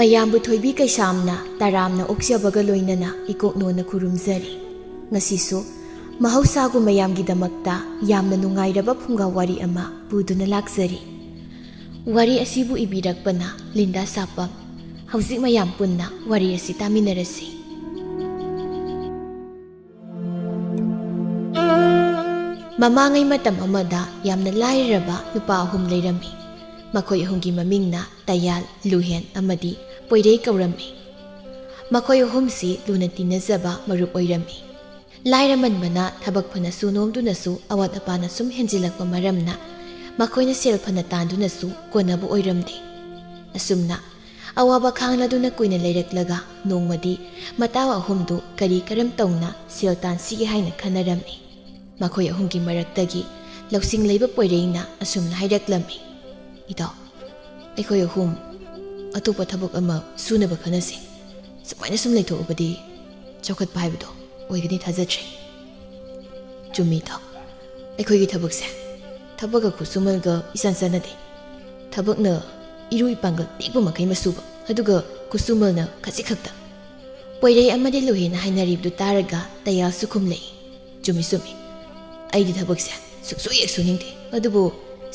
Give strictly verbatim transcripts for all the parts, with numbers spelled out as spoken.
ꯃꯌꯥꯝꯕꯨ ꯊꯣꯏꯕꯤ ꯀꯩꯁꯥꯝꯅ ꯇꯔꯥꯝꯅ ꯑꯣꯛꯆꯕꯒ ꯂꯣꯏꯅꯅ ꯏꯀꯣꯛꯅꯣꯅ ꯈꯨꯔꯨꯝꯖꯔꯤ꯫ ꯉꯁꯤꯁꯨ ꯃꯍꯧꯁꯥꯒꯨꯝ ꯃꯌꯥꯝꯒꯤꯗꯃꯛꯇ ꯌꯥꯝꯅ ꯅꯨꯡꯉꯥꯏꯔꯕ ꯐꯨꯡꯒꯥ ꯋꯥꯔꯤ ꯑꯃ ꯄꯨꯗꯨꯅ ꯂꯥꯛꯆꯔꯤ꯫ ꯋꯥꯔꯤ ꯑꯁꯤꯕꯨ ꯏꯕꯤꯔꯛꯄꯅ ꯂꯤꯟꯗꯥ ꯁꯥꯄꯝ꯫ ꯍꯧꯖꯤꯛ ꯃꯌꯥꯝ ꯄꯨꯟꯅ ꯋꯥꯔꯤ ꯑꯁꯤ ꯇꯥꯃꯤꯟꯅꯔꯁꯤ꯫ ꯃꯃꯥꯡꯉꯩ ꯃꯇꯝ ꯑꯃꯗ ꯌꯥꯝꯅ ꯂꯥꯏꯔꯔꯕ ꯅꯨꯄꯥ ꯑꯍꯨꯝ ꯂꯩꯔꯝꯃꯤ꯫ ꯃꯈꯣꯏ ꯑꯍꯨꯝꯒꯤ ꯃꯃꯤꯡꯅ ꯇꯌꯥꯜ, ꯂꯨꯍꯦꯟ ꯑꯃꯗꯤ ꯄꯣꯏꯔꯩ ꯀꯧꯔꯝꯃꯤ꯫ ꯃꯈꯣꯏ ꯑꯍꯨꯝꯁꯤ ꯂꯨꯅ ꯇꯤꯟꯅꯖꯕ ꯃꯔꯨꯞ ꯑꯣꯏꯔꯝꯃꯤ꯫ ꯂꯥꯏꯔꯃꯟꯕꯅ ꯊꯕꯛ ꯐꯅ ꯁꯨ ꯅꯣꯝꯗꯨꯅꯁꯨ ꯑꯋꯥꯠ ꯑꯄꯥꯅ ꯁꯨꯝ ꯍꯦꯟꯖꯤꯜꯂꯛꯄ ꯃꯔꯝꯅ ꯃꯈꯣꯏꯅ ꯁꯦꯜ ꯐꯅ ꯇꯥꯟꯗꯨꯅꯁꯨ ꯀꯣꯟꯅꯕ ꯑꯣꯏꯔꯝꯗꯦ꯫ ꯑꯁꯨꯝꯅ ꯑꯋꯥꯕ ꯈꯥꯡꯂꯗꯨꯅ ꯀꯨꯏꯅ ꯂꯩꯔꯛꯂꯒ ꯅꯣꯡꯃꯗꯤ ꯃꯇꯥꯎ ꯑꯍꯨꯝꯗꯨ ꯀꯔꯤ ꯀꯔꯝ ꯇꯧꯅ ꯁꯦꯜ ꯇꯥꯟꯁꯤꯒꯦ ꯍꯥꯏꯅ ꯈꯟꯅꯔꯝꯃꯤ꯫ ꯃꯈꯣꯏ ꯑꯍꯨꯝꯒꯤ ꯃꯔꯛꯇꯒꯤ ꯂꯧꯁꯤꯡ ꯂꯩꯕ ꯄꯣꯏꯔꯩꯅ ꯑꯁꯨꯝꯅ ꯍꯥꯏꯔꯛꯂꯝꯃꯤ, "ꯏꯇꯥꯎ, ꯑꯩꯈꯣꯏ ꯑꯍꯨꯝ ꯑꯇꯣꯞꯄ ꯊꯕꯛ ꯑꯃ ꯁꯨꯅꯕ ꯈꯟꯅꯁꯤ꯫ ꯁꯨꯃꯥꯏꯅ ꯁꯨꯝ ꯂꯩꯊꯣꯛꯑꯕꯗꯤ ꯆꯥꯎꯈꯠꯄ ꯍꯥꯏꯕꯗꯣ ꯑꯣꯏꯒꯅꯤ ꯊꯥꯖꯗ꯭ꯔꯦ꯫" "ꯆꯨꯝꯃꯤ ꯏꯇꯥꯎ, ꯑꯩꯈꯣꯏꯒꯤ ꯊꯕꯛꯁꯦ ꯊꯕꯛꯀ ꯈꯨꯠꯁꯨꯃꯜꯒ ꯏꯆꯥꯟ ꯆꯥꯟꯅꯗꯦ꯫ ꯊꯕꯛꯅ ꯏꯔꯨ ꯏꯄꯥꯡꯒꯜ ꯇꯦꯛꯄ ꯃꯈꯩ ꯃꯁꯨꯕ, ꯑꯗꯨꯒ ꯈꯨꯠꯁꯨꯃꯜꯅ ꯈꯖꯤꯛ ꯈꯛꯇ꯫" ꯄꯣꯏꯔꯩ ꯑꯃꯗꯤ ꯂꯨꯍꯦꯟꯅ ꯍꯥꯏꯅꯔꯤꯕꯗꯨ ꯇꯥꯔꯒ ꯇꯌꯥꯜꯁꯨ ꯈꯨꯝꯂꯛꯏ, "ꯆꯨꯝꯃꯤ, ꯆꯨꯝꯃꯤ꯫ ꯑꯩꯗꯤ ꯊꯕꯛꯁꯦ ꯁꯨꯛꯁꯨ ꯍꯦꯛ ꯁꯨꯅꯤꯡꯗꯦ꯫ ꯑꯗꯨꯕꯨ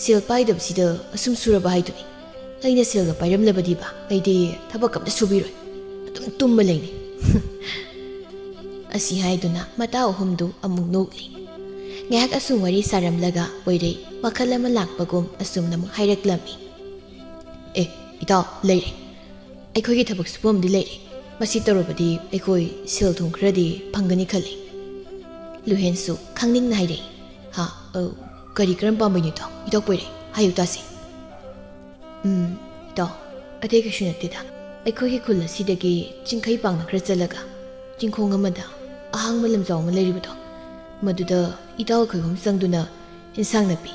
ꯁꯦꯜ ꯄꯥꯏꯗꯕꯁꯤꯗ ꯑꯁꯨꯝ ꯁꯨꯔꯕ ꯍꯥꯏꯗꯨꯅꯤ꯫ ꯑꯩꯅ ꯁꯦꯜꯒ ꯄꯥꯏꯔꯝꯂꯕꯗꯤꯕ ꯑꯩꯗꯤ ꯊꯕꯛ ꯑꯝꯇ ꯁꯨꯕꯤꯔꯣꯏ꯫ ꯑꯗꯨꯝ ꯇꯨꯝꯃ ꯂꯩꯅꯤ꯫" ꯑꯁꯤ ꯍꯥꯏꯗꯨꯅ ꯃꯇꯥꯎ ꯑꯍꯨꯝꯗꯨ ꯑꯃꯨꯛ ꯅꯣꯛꯂꯤ꯫ ꯉꯥꯏꯍꯥꯛ ꯑꯁꯨꯝ ꯋꯥꯔꯤ ꯁꯥꯔꯝꯂꯒ ꯄꯣꯏꯔꯩ ꯋꯥꯈꯜ ꯑꯃ ꯂꯥꯛꯄꯒꯨꯝ ꯑꯁꯨꯝꯅ ꯑꯃꯨꯛ ꯍꯥꯏꯔꯛꯂꯝꯃꯤ, "ꯑꯦ, ꯏꯇꯥꯎ, ꯂꯩꯔꯦ꯫ ꯑꯩꯈꯣꯏꯒꯤ ꯊꯕꯛ ꯁꯨꯐꯝꯗꯤ ꯂꯩꯔꯦ꯫ ꯃꯁꯤ ꯇꯧꯔꯕꯗꯤ ꯑꯩꯈꯣꯏ ꯁꯦꯜ ꯊꯨꯝ ꯈꯔꯗꯤ ꯐꯪꯒꯅꯤ ꯈꯜꯂꯤ꯫" ꯂꯨꯍꯦꯟꯁꯨ ꯈꯪꯅꯤꯡꯅ ꯍꯥꯏꯔꯛꯏ, "ꯍꯥ, ꯑ, ꯀꯔꯤ ꯀꯔꯝ ꯄꯥꯝꯕꯩꯅꯣ ꯏꯇꯥꯎ? ꯏꯇꯥꯎ ꯄꯣꯏꯔꯩ, ꯍꯥꯏꯌꯨ ꯇꯥꯁꯤ꯫" "ꯎꯝ, ꯏꯇꯥꯎ, ꯑꯇꯩ ꯀꯩꯁꯨ ꯅꯠꯇꯦꯗ꯫ ꯑꯩꯈꯣꯏꯒꯤ ꯈꯨꯜ ꯑꯁꯤꯗꯒꯤ ꯆꯤꯡꯈꯩ ꯄꯥꯡꯅ ꯈꯔ ꯆꯠꯂꯒ ꯆꯤꯡꯈꯣꯡ ꯑꯃꯗ ꯑꯍꯥꯡꯕ ꯂꯝꯖꯥꯎ ꯑꯃ ꯂꯩꯔꯤꯕꯗꯣ, ꯃꯗꯨꯗ ꯏꯇꯥꯎ ꯑꯩꯈꯣꯏ ꯑꯍꯨꯝ ꯆꯪꯗꯨꯅ ꯏꯟꯁꯥꯡ ꯅꯥꯄꯤ,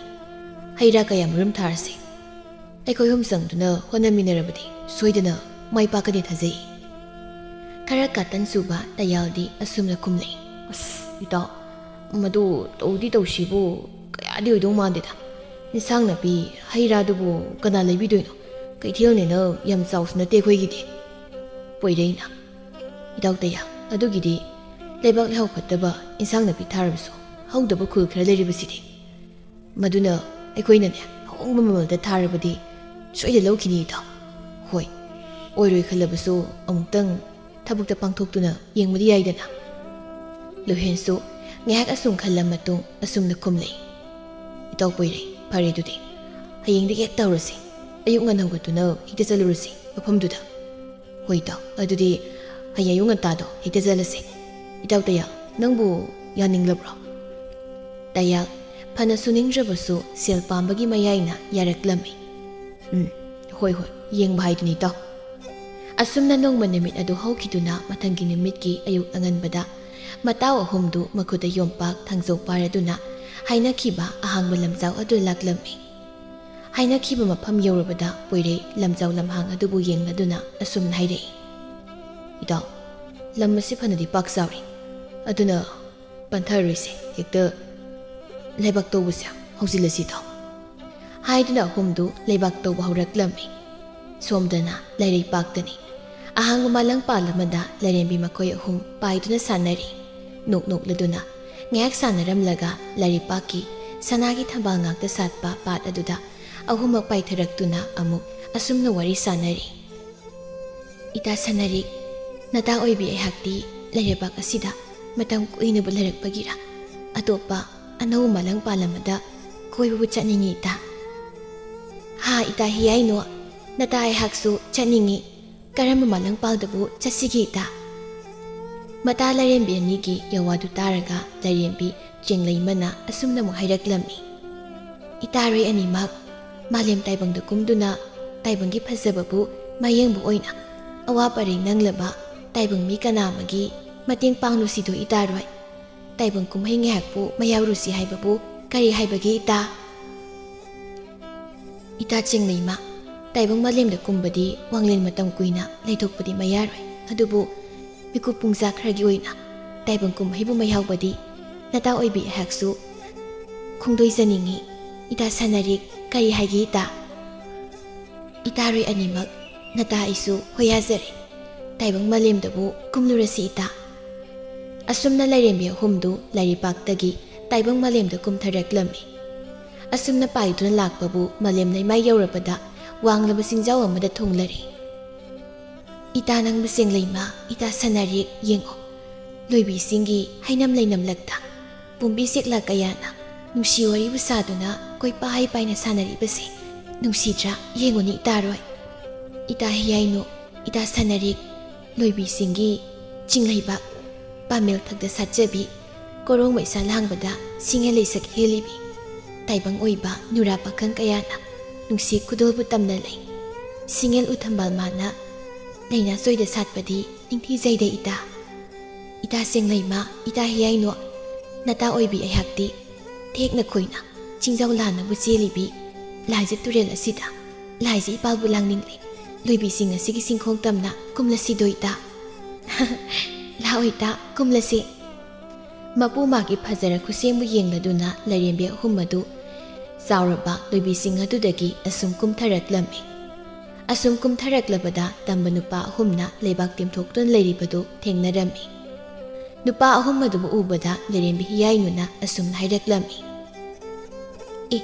ꯍꯩ ꯔꯥ ꯀꯌꯥ ꯃꯔꯨꯝ ꯊꯥꯔꯁꯤ꯫ ꯑꯩꯈꯣꯏ ꯑꯍꯨꯝ ꯆꯪꯗꯨꯅ ꯍꯣꯠꯅꯃꯤꯟꯅꯔꯕꯗꯤ ꯁꯣꯏꯗꯅ ꯃꯥꯏ ꯄꯥꯛꯀꯅꯤ ꯊꯥꯖꯩ꯫" ꯈꯔ ꯀꯥꯇꯟ ꯆꯨꯕ ꯇꯌꯥꯜꯗꯤ ꯑꯁꯨꯝꯅ ꯈꯨꯝꯂꯛꯏ, "ꯑꯁ, ꯏꯇꯥꯎ, ꯃꯗꯨ ꯇꯧꯗꯤ ꯇꯧꯁꯤꯕꯨ ꯀꯌꯥꯗꯤ ꯑꯣꯏꯗꯧ ꯃꯥꯟꯗꯦꯗ꯫ ꯏꯟꯁꯥꯡ ꯅꯥꯄꯤ, ꯍꯩ ꯔꯥꯗꯨꯕꯨ ꯀꯅꯥ ꯂꯩꯕꯤꯗꯣꯏꯅꯣ? ꯀꯩꯊꯦꯜꯅꯤꯅ ꯌꯥꯝ ꯆꯥꯎꯁꯨ ꯅꯠꯇꯦ ꯑꯩꯈꯣꯏꯒꯤꯗꯤ꯫ ꯄꯣꯏꯔꯩꯅ, "ꯏꯇꯥꯎ ꯇꯌꯥ, ꯑꯗꯨꯒꯤꯗꯤ ꯂꯩꯕꯥꯛ ꯂꯩꯍꯥꯎ ꯐꯠꯇꯕ ꯏꯟꯁꯥꯡ ꯅꯥꯄꯤ ꯊꯥꯔꯕꯁꯨ ꯍꯧꯗꯕ ꯈꯨꯜ ꯈꯔ ꯂꯩꯔꯤꯕꯁꯤꯗꯤ꯫ ꯃꯗꯨꯅ ꯑꯩꯈꯣꯏꯅꯅꯦ ꯑꯍꯣꯡꯕ ꯃꯃꯜꯗ ꯊꯥꯔꯕꯗꯤ ꯁꯣꯏꯗ ꯂꯧꯈꯤꯅꯤ ꯏꯇꯥꯎ꯫ ꯍꯣꯏ, ꯑꯣꯏꯔꯣꯏ ꯈꯜꯂꯕꯁꯨ ꯑꯃꯨꯛꯇꯪ ꯊꯕꯛꯇ ꯄꯥꯡꯊꯣꯛꯇꯨꯅ ꯌꯦꯡꯕꯗꯤ ꯌꯥꯏꯗꯅ?" ꯂꯨꯍꯦꯟꯁꯨ ꯉꯥꯏꯍꯥꯛ ꯑꯁꯨꯝ ꯈꯜꯂ ꯃꯇꯨꯡ ꯑꯁꯨꯝꯅ ꯈꯨꯝꯂꯛꯏ, "ꯏꯇꯥꯎ ꯄꯣꯏꯔꯩ, ꯐꯔꯦ ꯑꯗꯨꯗꯤ ꯍꯌꯦꯡꯗꯒꯤ ꯍꯦꯛ ꯇꯧꯔꯁꯤ꯫ ꯑꯌꯨꯛ ꯉꯟꯅ ꯍꯧꯒꯠꯇꯨꯅ ꯍꯦꯛꯇ ꯆꯠꯂꯨꯔꯁꯤ ꯃꯐꯝꯗꯨꯗ꯫" "ꯍꯣꯏ ꯏꯇꯥꯎ, ꯑꯗꯨꯗꯤ ꯍꯌꯦꯡ ꯑꯌꯨꯛ ꯉꯟꯇꯥꯗꯣ ꯍꯦꯛꯇ ꯆꯠꯂꯁꯦ꯫ ꯏꯇꯥꯎ ꯇꯌꯥ, ꯅꯪꯕꯨ ꯌꯥꯅꯤꯡꯂꯕ꯭ꯔꯣ?" ꯇꯌꯥ ꯐꯅ ꯁꯨꯅꯤꯡꯗ꯭ꯔꯕꯁꯨ ꯁꯦꯜ ꯄꯥꯝꯕꯒꯤ ꯃꯌꯥꯏꯅ ꯌꯥꯔꯛꯂꯝꯃꯤ꯫ "ꯎꯝ, ꯍꯣꯏ ꯍꯣꯏ, ꯌꯦꯡꯕ ꯍꯥꯏꯗꯨꯅꯤ ꯏꯇꯥꯎ꯫" ꯑꯁꯨꯝꯅ ꯅꯣꯡꯃ ꯅꯨꯃꯤꯠ ꯑꯗꯨ ꯍꯧꯈꯤꯗꯨꯅ ꯃꯊꯪꯒꯤ ꯅꯨꯃꯤꯠꯀꯤ ꯑꯌꯨꯛ ꯑꯉꯟꯕꯗ ꯃꯇꯥꯎ ꯑꯍꯨꯝꯗꯨ ꯃꯈꯨꯠꯇ ꯌꯣꯝꯄꯥꯛ ꯊꯥꯡꯖꯧ ꯄꯥꯏꯔꯗꯨꯅ ꯍꯥꯏꯅꯈꯤꯕ ꯑꯍꯥꯡꯕ ꯂꯝꯖꯥꯎ ꯑꯗꯨ ꯂꯥꯛꯂꯝꯃꯤ꯫ ꯍꯥꯏꯅꯈꯤꯕ ꯃꯐꯝ ꯌꯧꯔꯕꯗ ꯄꯣꯏꯔꯩ ꯂꯝꯖꯥꯎ ꯂꯝꯍꯥꯡ ꯑꯗꯨꯕꯨ ꯌꯦꯡꯂꯗꯨꯅ ꯑꯁꯨꯝꯅ ꯍꯥꯏꯔꯛꯏ, "ꯏꯇꯥꯎ, ꯂꯝ ꯑꯁꯤ ꯐꯅꯗꯤ ꯄꯥꯛ ꯆꯥꯎꯔꯤ, ꯑꯗꯨꯅ ꯄꯟꯊꯔꯣꯏꯁꯦ, ꯍꯦꯛꯇ ꯂꯩꯕꯥꯛ ꯇꯧꯕꯁꯦ ꯍꯧꯖꯤꯜꯂꯁꯤ ꯏꯇꯥꯎ꯫" ꯍꯥꯏꯗꯨꯅ ꯑꯍꯨꯝꯗꯨ ꯂꯩꯕꯥꯛ ꯇꯧꯕ ꯍꯧꯔꯛꯂꯝꯃꯤ꯫ ꯁꯣꯝꯗꯅ ꯂꯥꯏꯔꯩꯄꯥꯛꯇꯅꯤ꯫ ꯑꯍꯥꯡꯕ ꯃꯥꯂꯪ ꯄꯥꯜ ꯑꯃꯗ ꯂꯥꯏꯔꯦꯝꯕꯤ ꯃꯈꯣꯏ ꯑꯍꯨꯝ ꯄꯥꯏꯗꯨꯅ ꯁꯥꯟꯅꯔꯤ꯫ ꯅꯣꯛ ꯅꯣꯛꯂꯗꯨꯅ ꯉꯥꯏꯍꯥꯛ ꯁꯥꯟꯅꯔꯝꯂꯒ ꯂꯥꯏꯔꯩꯄꯥꯛꯀꯤ ꯁꯅꯥꯒꯤ ꯊꯝꯕꯥꯜ ꯉꯥꯛꯇ ꯁꯥꯠꯄ ꯄꯥꯠ ꯑꯗꯨꯗ ꯑꯍꯨꯝꯃꯛ ꯄꯥꯏꯊꯔꯛꯇꯨꯅ ꯑꯃꯨꯛ ꯑꯁꯨꯝꯅ ꯋꯥꯔꯤ ꯁꯥꯟꯅꯔꯤ꯫ "ꯏꯇꯥ ꯁꯅꯥꯔꯤꯛ, ꯅꯇꯥ ꯑꯣꯏꯕꯤ ꯑꯩꯍꯥꯛꯇꯤ ꯂꯩꯔꯩꯄꯥꯛ ꯑꯁꯤꯗ ꯃꯇꯝ ꯀꯨꯏꯅꯕꯨ ꯂꯩꯔꯛꯄꯒꯤꯔ ꯑꯇꯣꯞꯄ ꯑꯅꯧꯕ ꯃꯥꯂꯪ ꯄꯥꯜ ꯑꯃꯗ ꯀꯣꯏꯕꯕꯨ ꯆꯠꯅꯤꯡꯉꯤ ꯏꯇꯥ꯫" "ꯍꯥ ꯏꯇꯥ ꯍꯤꯌꯥꯏꯅꯣ, ꯅꯇꯥ ꯑꯩꯍꯥꯛꯁꯨ ꯆꯠꯅꯤꯡꯉꯤ꯫ ꯀꯔꯝꯕ ꯃꯥꯂꯪ ꯄꯥꯜꯗꯕꯨ ꯆꯠꯁꯤꯒꯦ ꯏꯇꯥ?" ꯃꯇꯥ ꯂꯥꯏꯔꯦꯝꯕꯤ ꯑꯅꯤꯒꯤ ꯌꯋꯥꯗꯨ ꯇꯥꯔꯒ ꯂꯥꯏꯔꯦꯝꯕꯤ ꯆꯦꯡꯂꯩꯃꯅ ꯑꯁꯨꯝꯅ ꯑꯃꯨꯛ ꯍꯥꯏꯔꯛꯂꯝꯃꯤ, "ꯏꯇꯥꯔꯣꯏ ꯑꯅꯤꯃꯛ ꯃꯥꯂꯦꯝ ꯇꯥꯏꯕꯪꯗ ꯀꯨꯝꯗꯨꯅ ꯇꯥꯏꯕꯪꯒꯤ ꯐꯖꯕꯕꯨ ꯃꯌꯦꯡꯕ ꯑꯣꯏꯅ ꯑꯋꯥ ꯄꯔꯦꯡ ꯅꯪꯂꯕ ꯇꯥꯏꯕꯪ ꯃꯤ ꯀꯅꯥ ꯑꯃꯒꯤ ꯃꯇꯦꯡ ꯄꯥꯡꯂꯨꯁꯤꯗꯣ ꯏꯇꯥꯔꯣꯏ? ꯇꯥꯏꯕꯪ ꯀꯨꯝꯍꯩ ꯉꯥꯏꯍꯥꯛꯄꯨ ꯃꯌꯥꯎꯔꯨꯁꯤ ꯍꯥꯏꯕꯕꯨ ꯀꯔꯤ ꯍꯥꯏꯕꯒꯦ ꯏꯇꯥ?" "ꯏꯇꯥ ꯆꯦꯡꯂꯩꯃ, ꯇꯥꯏꯕꯪ ꯃꯥꯂꯦꯝꯗ ꯀꯨꯝꯕꯗꯤ ꯋꯥꯡꯂꯦꯟ ꯃꯇꯝ ꯀꯨꯏꯅ ꯂꯩꯊꯣꯛꯄꯗꯤ ꯃꯌꯥꯔꯣꯏ꯫ ꯑꯗꯨꯕꯨ ꯃꯤꯀꯨꯞ ꯄꯨꯡꯖꯥ ꯈꯔꯒꯤ ꯑꯣꯏꯅ ꯇꯥꯏꯕꯪ ꯀꯨꯝꯍꯩꯕꯨ ꯃꯌꯥꯎꯕꯗꯤ ꯅꯇꯥ ꯑꯣꯏꯕꯤ ꯑꯩꯍꯥꯛꯁꯨ ꯈꯣꯡꯗꯣꯏꯖꯅꯤꯡꯉꯤ꯫ ꯏꯇꯥ ꯁꯅꯥꯔꯤꯛ, ꯀꯔꯤ ꯍꯥꯏꯒꯦ ꯏꯇꯥ?" "ꯏꯇꯥꯔꯣꯏ ꯑꯅꯤꯃꯛ, ꯅꯇꯥ ꯑꯩꯁꯨ ꯍꯣꯌꯥꯖꯔꯦ꯫ ꯇꯥꯏꯕꯪ ꯃꯥꯂꯦꯝꯗꯕꯨ ꯀꯨꯝꯂꯨꯔꯁꯤ ꯏꯇꯥ꯫" ꯑꯁꯨꯝꯅ ꯂꯥꯏꯔꯦꯝꯕꯤ ꯑꯍꯨꯝꯗꯨ ꯂꯥꯏꯔꯩꯄꯥꯛꯇꯒꯤ ꯇꯥꯏꯕꯪ ꯃꯥꯂꯦꯝꯗ ꯀꯨꯝꯊꯔꯛꯂꯝꯃꯤ꯫ ꯑꯁꯨꯝꯅ ꯄꯥꯏꯗꯨꯅ ꯂꯥꯛꯄꯕꯨ ꯃꯥꯂꯦꯝ ꯂꯩꯃꯥꯏ ꯌꯧꯔꯕꯗ ꯋꯥꯡꯂꯕ ꯆꯤꯡꯖꯥꯎ ꯑꯃꯗ ꯊꯨꯡꯂꯔꯦ꯫ "ꯏꯇꯥ ꯅꯪꯕꯨ ꯆꯦꯡꯂꯩꯃ, ꯏꯇꯥ ꯁꯅꯥꯔꯤꯛ, ꯌꯦꯡꯉꯣ, ꯂꯣꯏꯕꯤꯁꯤꯡꯒꯤ ꯍꯩꯅꯝ ꯂꯩꯅꯝꯂꯛꯇ ꯄꯨꯝꯕꯤ ꯆꯦꯛꯂꯥ ꯀꯌꯥꯅ ꯅꯨꯡꯁꯤ ꯋꯥꯔꯤꯕꯨ ꯁꯥꯗꯨꯅ ꯀꯣꯏꯄꯥꯏ ꯄꯥꯏꯅ ꯁꯥꯟꯅꯔꯤꯕꯁꯦ ꯅꯨꯡꯁꯤꯗ꯭ꯔꯥ? ꯌꯦꯡꯉꯨꯅꯤ ꯏꯇꯥꯔꯣꯏ, ꯏꯇꯥ ꯍꯤꯌꯥꯏꯅꯨ, ꯏꯇꯥ ꯁꯅꯥꯔꯤꯛ, ꯂꯣꯏꯕꯤꯁꯤꯡꯒꯤ ꯆꯤꯡꯂꯩꯕꯥꯛ ꯄꯥꯃꯦꯜ ꯊꯛꯇ ꯁꯥꯠꯆꯕꯤ, ꯀꯣꯔꯣꯡ ꯃꯩꯁꯥ ꯂꯥꯡꯕꯗ ꯁꯤꯡꯍꯦꯜ ꯂꯩꯁꯛ ꯍꯦꯜꯂꯤꯕꯤ, ꯇꯥꯏꯕꯪ ꯑꯣꯏꯕ ꯅꯨꯔꯥ ꯄꯥꯈꯪ ꯀꯌꯥꯅ ꯅꯨꯡꯁꯤ ꯈꯨꯗꯣꯜꯕꯨ ꯇꯝꯅ ꯂꯩ꯫ ꯁꯤꯡꯍꯦꯜ ꯎꯊꯝꯕꯥꯜ ꯃꯥꯅ ꯂꯩꯅꯥ ꯆꯣꯏꯗ ꯁꯥꯠꯄꯗꯤ ꯅꯤꯡꯊꯤꯖꯩꯗ ꯏꯇꯥ꯫ ꯏꯇꯥ ꯆꯦꯡꯂꯩꯃ, ꯏꯇꯥ ꯍꯤꯌꯥꯏꯅꯨ, ꯅꯇꯥ ꯑꯣꯏꯕꯤ ꯑꯩꯍꯥꯛꯇꯤ ꯊꯦꯛꯅ ꯈꯣꯏꯅ ꯆꯤꯡꯖꯥꯎ ꯂꯥꯟꯅꯕꯨ ꯆꯦꯜꯂꯤꯕꯤ ꯂꯥꯏꯖ ꯇꯨꯔꯦꯜ ꯑꯁꯤꯗ ꯂꯥꯏꯖ ꯏꯄꯥꯜꯕꯨ ꯂꯥꯡꯅꯤꯡꯂꯦ꯫ ꯂꯣꯏꯕꯤꯁꯤꯡ ꯑꯁꯤꯒꯤ ꯆꯤꯡꯈꯣꯡ ꯇꯝꯅ ꯀꯨꯝꯂꯁꯤꯗꯣ ꯏꯇꯥ?" "ꯂꯥꯛꯑꯣ ꯏꯇꯥ, ꯀꯨꯝꯂꯁꯤ꯫" ꯃꯄꯨ ꯃꯥꯒꯤ ꯐꯖꯔ ꯈꯨꯠꯁꯦꯝꯕꯨ ꯌꯦꯡꯂꯗꯨꯅ ꯂꯥꯏꯔꯦꯝꯕꯤ ꯑꯍꯨꯝ ꯑꯗꯨ ꯆꯥꯎꯔꯕ ꯂꯣꯏꯕꯤꯁꯤꯡ ꯑꯗꯨꯗꯒꯤ ꯑꯁꯨꯝ ꯀꯨꯝꯊꯔꯛꯂꯝꯃꯤ꯫ ꯑꯁꯨꯝ ꯀꯨꯝꯊꯔꯛꯂꯕꯗ ꯇꯝꯕ ꯅꯨꯄꯥ ꯑꯍꯨꯝꯅ ꯂꯩꯕꯥꯛ ꯇꯦꯝꯊꯣꯛꯇꯨꯅ ꯂꯩꯔꯤꯕꯗꯨ ꯊꯦꯡꯅꯔꯝꯃꯤ꯫ ꯅꯨꯄꯥ ꯑꯍꯨꯝ ꯑꯗꯨꯕꯨ ꯎꯕꯗ ꯂꯥꯏꯔꯦꯝꯕꯤ ꯍꯤꯌꯥꯏꯅꯨꯅ ꯑꯁꯨꯝꯅ ꯍꯥꯏꯔꯛꯂꯝꯃꯤ, "ꯑꯦ,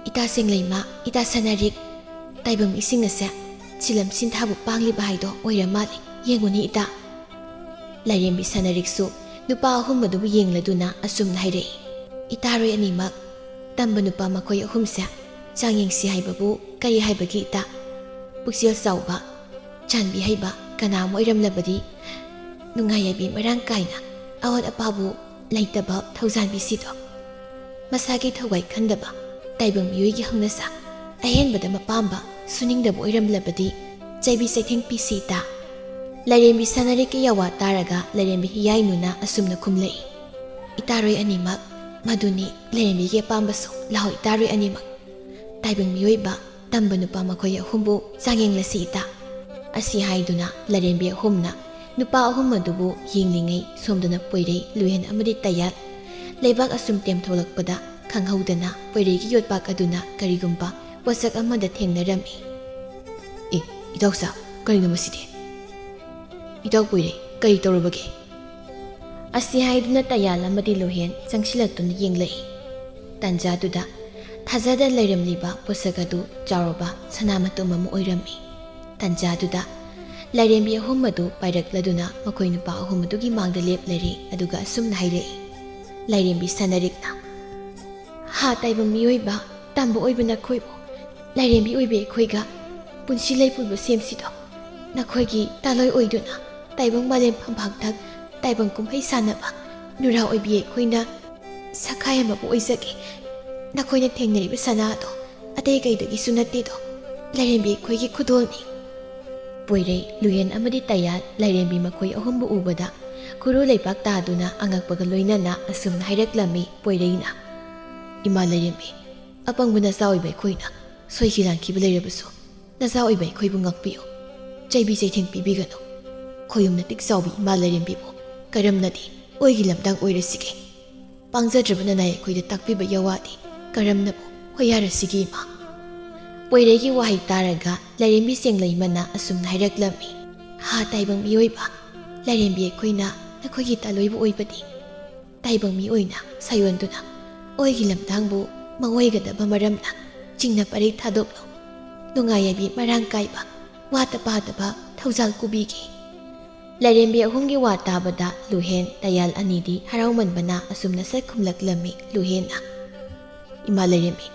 ꯏꯇꯥ ꯆꯦꯡꯂꯩꯃ, ꯏꯇꯥ ꯁꯅꯥꯔꯤꯛ, ꯇꯥꯏꯕꯪ ꯃꯤꯁꯤꯡ ꯑꯁꯦ ꯁꯤꯂꯝ ꯁꯤꯟꯊꯥꯕꯨ ꯄꯥꯡꯂꯤꯕ ꯍꯥꯏꯗꯣ ꯑꯣꯏꯔ ꯃꯥꯜꯂꯦ, ꯌꯦꯡꯉꯨꯅꯦ ꯏꯇꯥ꯫" ꯂꯥꯏꯔꯦꯝꯕꯤ ꯁꯅꯥꯔꯤꯛꯁꯨ ꯅꯨꯄꯥ ꯑꯍꯨꯝ ꯑꯗꯨꯕꯨ ꯌꯦꯡꯂꯗꯨꯅ ꯑꯁꯨꯝꯅ ꯍꯥꯏꯔꯛꯏ, "ꯏꯇꯥꯔꯣꯏ ꯑꯅꯤꯃꯛ, ꯇꯝꯕ ꯅꯨꯄꯥ ꯃꯈꯣꯏ ꯑꯍꯨꯝꯁꯦ ꯆꯥꯡꯌꯦꯡꯁꯤ ꯍꯥꯏꯕꯕꯨ ꯀꯔꯤ ꯍꯥꯏꯕꯒꯦ ꯏꯇꯥ? ꯄꯨꯛꯆꯦꯜ ꯆꯥꯎꯕ, ꯆꯥꯟꯕꯤ ꯍꯩꯕ ꯀꯅꯥ ꯑꯃ ꯑꯣꯏꯔꯝꯂꯕꯗꯤ ꯅꯨꯡꯉꯥꯏ ꯌꯥꯏꯕꯤ ꯃꯔꯥꯡ ꯀꯥꯏꯅ ꯑꯋꯥꯠ ꯑꯄꯥꯕꯨ ꯂꯩꯇꯕ ꯊꯧꯖꯥꯟꯕꯤꯁꯤꯗꯣ꯫ ꯃꯁꯥꯒꯤ ꯊꯧꯒꯥꯏ ꯈꯟꯗꯕ ꯇꯥꯏꯕꯪ ꯃꯤꯑꯣꯏꯒꯤ ꯍꯧꯅꯁꯥ ꯑꯍꯦꯟꯕꯗ ꯃꯄꯥꯝꯕ ꯁꯨꯅꯤꯡꯗꯕ ꯑꯣꯏꯔꯝꯂꯕꯗꯤ ꯆꯩꯕꯤ ꯆꯩꯊꯦꯡ ꯄꯤꯁꯤ ꯏꯇꯥ꯫" ꯂꯥꯏꯔꯦꯝꯕꯤ ꯁꯅꯥꯔꯤꯛꯀꯤ ꯌꯥꯋꯥ ꯇꯥꯔꯒ ꯂꯥꯏꯔꯦꯝꯕꯤ ꯍꯤꯌꯥꯏꯅꯨꯅ ꯑꯁꯨꯝꯅ ꯈꯨꯝꯂꯛꯏ, "ꯏꯇꯥꯔꯣꯏ ꯑꯅꯤꯃꯛ, ꯃꯗꯨꯅꯤ ꯂꯥꯏꯔꯦꯝꯕꯤꯒꯤ ꯑꯄꯥꯝꯕꯁꯨ꯫ ꯂꯥꯛꯑꯣ ꯏꯇꯥꯔꯣꯏ ꯑꯅꯤꯃꯛ, ꯇꯥꯏꯕꯪ ꯃꯤꯑꯣꯏꯕ ꯇꯝꯕ ꯅꯨꯄꯥ ꯃꯈꯣꯏ ꯑꯍꯨꯝꯕꯨ ꯆꯥꯡꯌꯦꯡꯂꯁꯤ ꯏꯇꯥ꯫" ꯑꯁꯤ ꯍꯥꯏꯗꯨꯅ ꯂꯥꯏꯔꯦꯝꯕꯤ ꯑꯍꯨꯝꯅ ꯅꯨꯄꯥ ꯑꯍꯨꯝ ꯑꯗꯨꯕꯨ ꯌꯦꯡꯂꯤꯉꯩ ꯁꯣꯝꯗꯅ ꯄꯣꯏꯔꯩ, ꯂꯨꯍꯦꯟ ꯑꯃꯗꯤ ꯇꯌꯥꯜ ꯂꯩꯕꯥꯛ ꯑꯁꯨꯝ ꯇꯦꯝꯊꯣꯛꯂꯛꯄꯗ ꯈꯪꯍꯧꯗꯅ ꯄꯣꯏꯔꯩꯒꯤ ꯌꯣꯠꯄꯥꯛ ꯑꯗꯨꯅ ꯀꯔꯤꯒꯨꯝꯕ ꯄꯣꯠꯁꯛ ꯑꯃꯗ ꯊꯦꯡꯅꯔꯝꯃꯤ꯫ "ꯏꯇꯥꯎꯆꯥ, ꯀꯔꯤꯅꯣ ꯃꯁꯤꯗꯤ? ꯏꯇꯥꯎ ꯄꯣꯏꯔꯩ, ꯀꯔꯤ ꯇꯧꯔꯕꯒꯦ?" ꯑꯁꯤ ꯍꯥꯏꯗꯨꯅ ꯇꯌꯥꯜ ꯑꯃꯗꯤ ꯂꯨꯍꯦꯟ ꯆꯪꯁꯤꯜꯂꯛꯇꯨꯅ ꯌꯦꯡꯂꯛꯏ꯫ ꯇꯟꯖꯥꯗꯨꯗ ꯊꯥꯖꯗ ꯂꯩꯔꯝꯂꯤꯕ ꯄꯣꯠꯁꯛ ꯑꯗꯨ ꯆꯥꯎꯔꯕ ꯁꯅꯥ ꯃꯇꯨꯝ ꯑꯃ ꯑꯣꯏꯔꯝꯃꯤ꯫ ꯇꯟꯖꯥꯗꯨꯗ ꯂꯥꯏꯔꯦꯝꯕꯤ ꯑꯍꯨꯝ ꯑꯗꯨ ꯄꯥꯏꯔꯛꯂꯗꯨꯅ ꯃꯈꯣꯏ ꯅꯨꯄꯥ ꯑꯍꯨꯝ ꯑꯗꯨꯒꯤ ꯃꯥꯡꯗ ꯂꯦꯞꯂꯔꯦ, ꯑꯗꯨꯒ ꯑꯁꯨꯝꯅ ꯍꯥꯏꯔꯛꯏ, ꯂꯥꯏꯔꯦꯝꯕꯤ ꯁꯅꯥꯔꯤꯛꯅ, "ꯍꯥ ꯇꯥꯏꯕꯪ ꯃꯤꯑꯣꯏꯕ, ꯇꯝꯕ ꯑꯣꯏꯕ ꯅꯈꯣꯏꯕꯨ, ꯂꯥꯏꯔꯦꯝꯕꯤ ꯑꯣꯏꯕꯤ ꯑꯩꯈꯣꯏꯒ ꯄꯨꯟꯁꯤ ꯂꯩꯄꯨꯟꯕ ꯁꯦꯝꯁꯤꯗꯣ꯫ ꯅꯈꯣꯏꯒꯤ ꯇꯥꯂꯣꯏ ꯑꯣꯏꯗꯨꯅ ꯇꯥꯏꯕꯪ ꯃꯥꯂꯦꯝ ꯐꯝꯐꯥꯛꯊꯛ ꯇꯥꯏꯕꯪ ꯀꯨꯝꯍꯩ ꯁꯥꯟꯅꯕ ꯅꯨꯔꯥ ꯑꯣꯏꯕꯤ ꯑꯩꯈꯣꯏꯅ ꯁꯈꯥꯏ ꯑꯃꯕꯨ ꯑꯣꯏꯖꯒꯦ꯫ ꯅꯈꯣꯏꯅ ꯊꯦꯡꯅꯔꯤꯕ ꯁꯅꯥ ꯑꯗꯣ ꯑꯇꯩ ꯀꯩꯗꯒꯤꯁꯨ ꯅꯠꯇꯦꯗꯣ, ꯂꯥꯏꯔꯦꯝꯕꯤ ꯑꯩꯈꯣꯏꯒꯤ ꯈꯨꯗꯣꯜꯅꯤ꯫" ꯄꯣꯏꯔꯩ, ꯂꯨꯍꯦꯟ ꯑꯃꯗꯤ ꯇꯌꯥꯜ ꯂꯥꯏꯔꯦꯝꯕꯤ ꯃꯈꯣꯏ ꯑꯍꯨꯝꯕꯨ ꯎꯕꯗ ꯈꯨꯔꯨ ꯂꯩꯕꯥꯛ ꯇꯥꯗꯨꯅ ꯑꯉꯛꯄꯒ ꯂꯣꯏꯅꯅ ꯑꯁꯨꯝꯅ ꯍꯥꯏꯔꯛꯂꯝꯃꯤ ꯄꯣꯏꯔꯩꯅ, "ꯏꯃꯥ ꯂꯥꯏꯔꯦꯝꯕꯤ, ꯑꯄꯪꯕ ꯅꯆꯥ ꯑꯣꯏꯕ ꯑꯩꯈꯣꯏꯅ ꯁꯣꯏꯈꯤ ꯂꯥꯟꯈꯤꯕ ꯂꯩꯔꯕꯁꯨ, ꯅꯆꯥ ꯑꯣꯏꯕ ꯑꯩꯈꯣꯏꯕꯨ ꯉꯥꯛꯄꯤꯌꯨ꯫ ꯆꯩꯕꯤ ꯆꯩꯊꯦꯡ ꯄꯤꯕꯤꯒꯅꯨ꯫ ꯈꯣꯌꯨꯝ ꯅꯇꯤꯛ ꯆꯥꯎꯕꯤ ꯏꯃꯥ ꯂꯥꯏꯔꯦꯝꯕꯤꯕꯨ ꯀꯔꯝꯅꯗꯤ ꯑꯣꯏꯒꯤ ꯂꯝꯗꯥꯡ ꯑꯣꯏꯔꯁꯤꯒꯦ? ꯄꯥꯡꯖꯗ꯭ꯔꯕ ꯅꯅꯥꯏ ꯑꯩꯈꯣꯏꯗ ꯇꯥꯛꯄꯤꯕ ꯌꯥꯋꯥꯗꯤ ꯀꯔꯝꯅꯕꯨ ꯈꯣꯏꯌꯥꯔꯁꯤꯒꯦ ꯏꯃꯥ?" ꯄꯣꯏꯔꯩꯒꯤ ꯋꯥꯍꯩ ꯇꯥꯔꯒ ꯂꯥꯏꯔꯦꯝꯕꯤ ꯆꯦꯡꯂꯩꯃꯅ ꯑꯁꯨꯝꯅ ꯍꯥꯏꯔꯛꯂꯝꯃꯤ, "ꯍꯥ ꯇꯥꯏꯕꯪ ꯃꯤꯑꯣꯏꯕ, ꯂꯥꯏꯔꯦꯝꯕꯤ ꯑꯩꯈꯣꯏꯅ ꯅꯈꯣꯏꯒꯤ ꯇꯥꯂꯣꯏꯕꯨ ꯑꯣꯏꯕꯗꯤ ꯇꯥꯏꯕꯪ ꯃꯤ ꯑꯣꯏꯅ ꯁꯥꯌꯣꯟꯗꯨꯅ ꯑꯣꯏꯒꯤ ꯂꯝꯗꯥꯡꯕꯨ ꯃꯑꯣꯏꯒꯗꯕ ꯃꯔꯝꯅ ꯆꯤꯡꯅ ꯄꯔꯦꯡ ꯊꯥꯗꯣꯛꯂꯨ꯫ ꯅꯨꯡꯉꯥꯏ ꯌꯥꯏꯕꯤ ꯃꯔꯥꯡ ꯀꯥꯏꯕ, ꯋꯥꯠꯇ ꯄꯥꯗꯕ ꯊꯧꯖꯥꯜ ꯀꯨꯕꯤꯒꯦ꯫" ꯂꯥꯏꯔꯦꯝꯕꯤ ꯑꯍꯨꯝꯒꯤ ꯋꯥ ꯇꯥꯕꯗ ꯂꯨꯍꯦꯟ ꯇꯌꯥꯜ ꯑꯅꯤꯗꯤ ꯍꯔꯥꯎꯃꯟꯕꯅ ꯑꯁꯨꯝꯅ ꯁꯛ ꯈꯨꯝꯂꯛꯂꯝꯃꯤ ꯂꯨꯍꯦꯟꯅ, "ꯏꯃꯥ ꯂꯥꯏꯔꯦꯝꯕꯤ,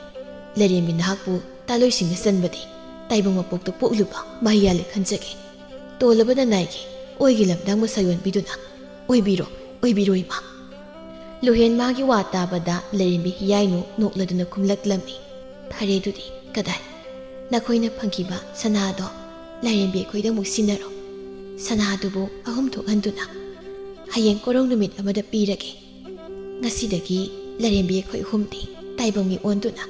ꯂꯥꯏꯔꯦꯝꯕꯤ ꯅꯍꯥꯛꯄꯨ ꯇꯥꯂꯣꯏꯁꯤꯡꯅ ꯆꯟꯕꯗꯤ ꯇꯥꯏꯕꯪ ꯃꯄꯣꯛꯇ ꯄꯣꯛꯂꯨꯕ ꯃꯍꯩꯌꯥꯜꯂꯦ ꯈꯟꯖꯒꯦ꯫ ꯇꯣꯜꯂꯕ ꯅꯅꯥꯏꯒꯤ ꯑꯣꯏꯒꯤ ꯂꯝꯗꯥꯡꯕꯨ ꯁꯥꯌꯣꯟꯕꯤꯗꯨꯅ ꯑꯣꯏꯕꯤꯔꯣ, ꯑꯣꯏꯕꯤꯔꯣ ꯏꯃꯥ꯫" ꯂꯨꯍꯦꯟ ꯃꯥꯒꯤ ꯋꯥ ꯇꯥꯕꯗ ꯂꯥꯏꯔꯦꯝꯕꯤ ꯍꯤꯌꯥꯏꯅꯨ ꯅꯣꯛꯂꯗꯨꯅ ꯈꯨꯝꯂꯛꯂꯝꯃꯤ, "ꯐꯔꯦ ꯑꯗꯨꯗꯤ ꯀꯗꯥꯏ? ꯅꯈꯣꯏꯅ ꯐꯪꯈꯤꯕ ꯁꯅꯥꯗꯣ ꯂꯥꯏꯔꯦꯝꯕꯤ ꯑꯩꯈꯣꯏꯗ ꯑꯃꯨꯛ ꯁꯤꯟꯅꯔꯣ꯫ ꯁꯅꯥꯗꯨꯕꯨ ꯑꯍꯨꯝ ꯊꯣꯛꯍꯟꯗꯨꯅ ꯍꯌꯦꯡ ꯀꯣꯔꯧ ꯅꯨꯃꯤꯠ ꯑꯃꯗ ꯄꯤꯔꯒꯦ꯫ ꯉꯁꯤꯗꯒꯤ ꯂꯥꯏꯔꯦꯝꯕꯤ ꯑꯩꯈꯣꯏ ꯑꯍꯨꯝꯗꯤ ꯇꯥꯏꯕꯪ ꯃꯤ ꯑꯣꯟꯗꯨꯅ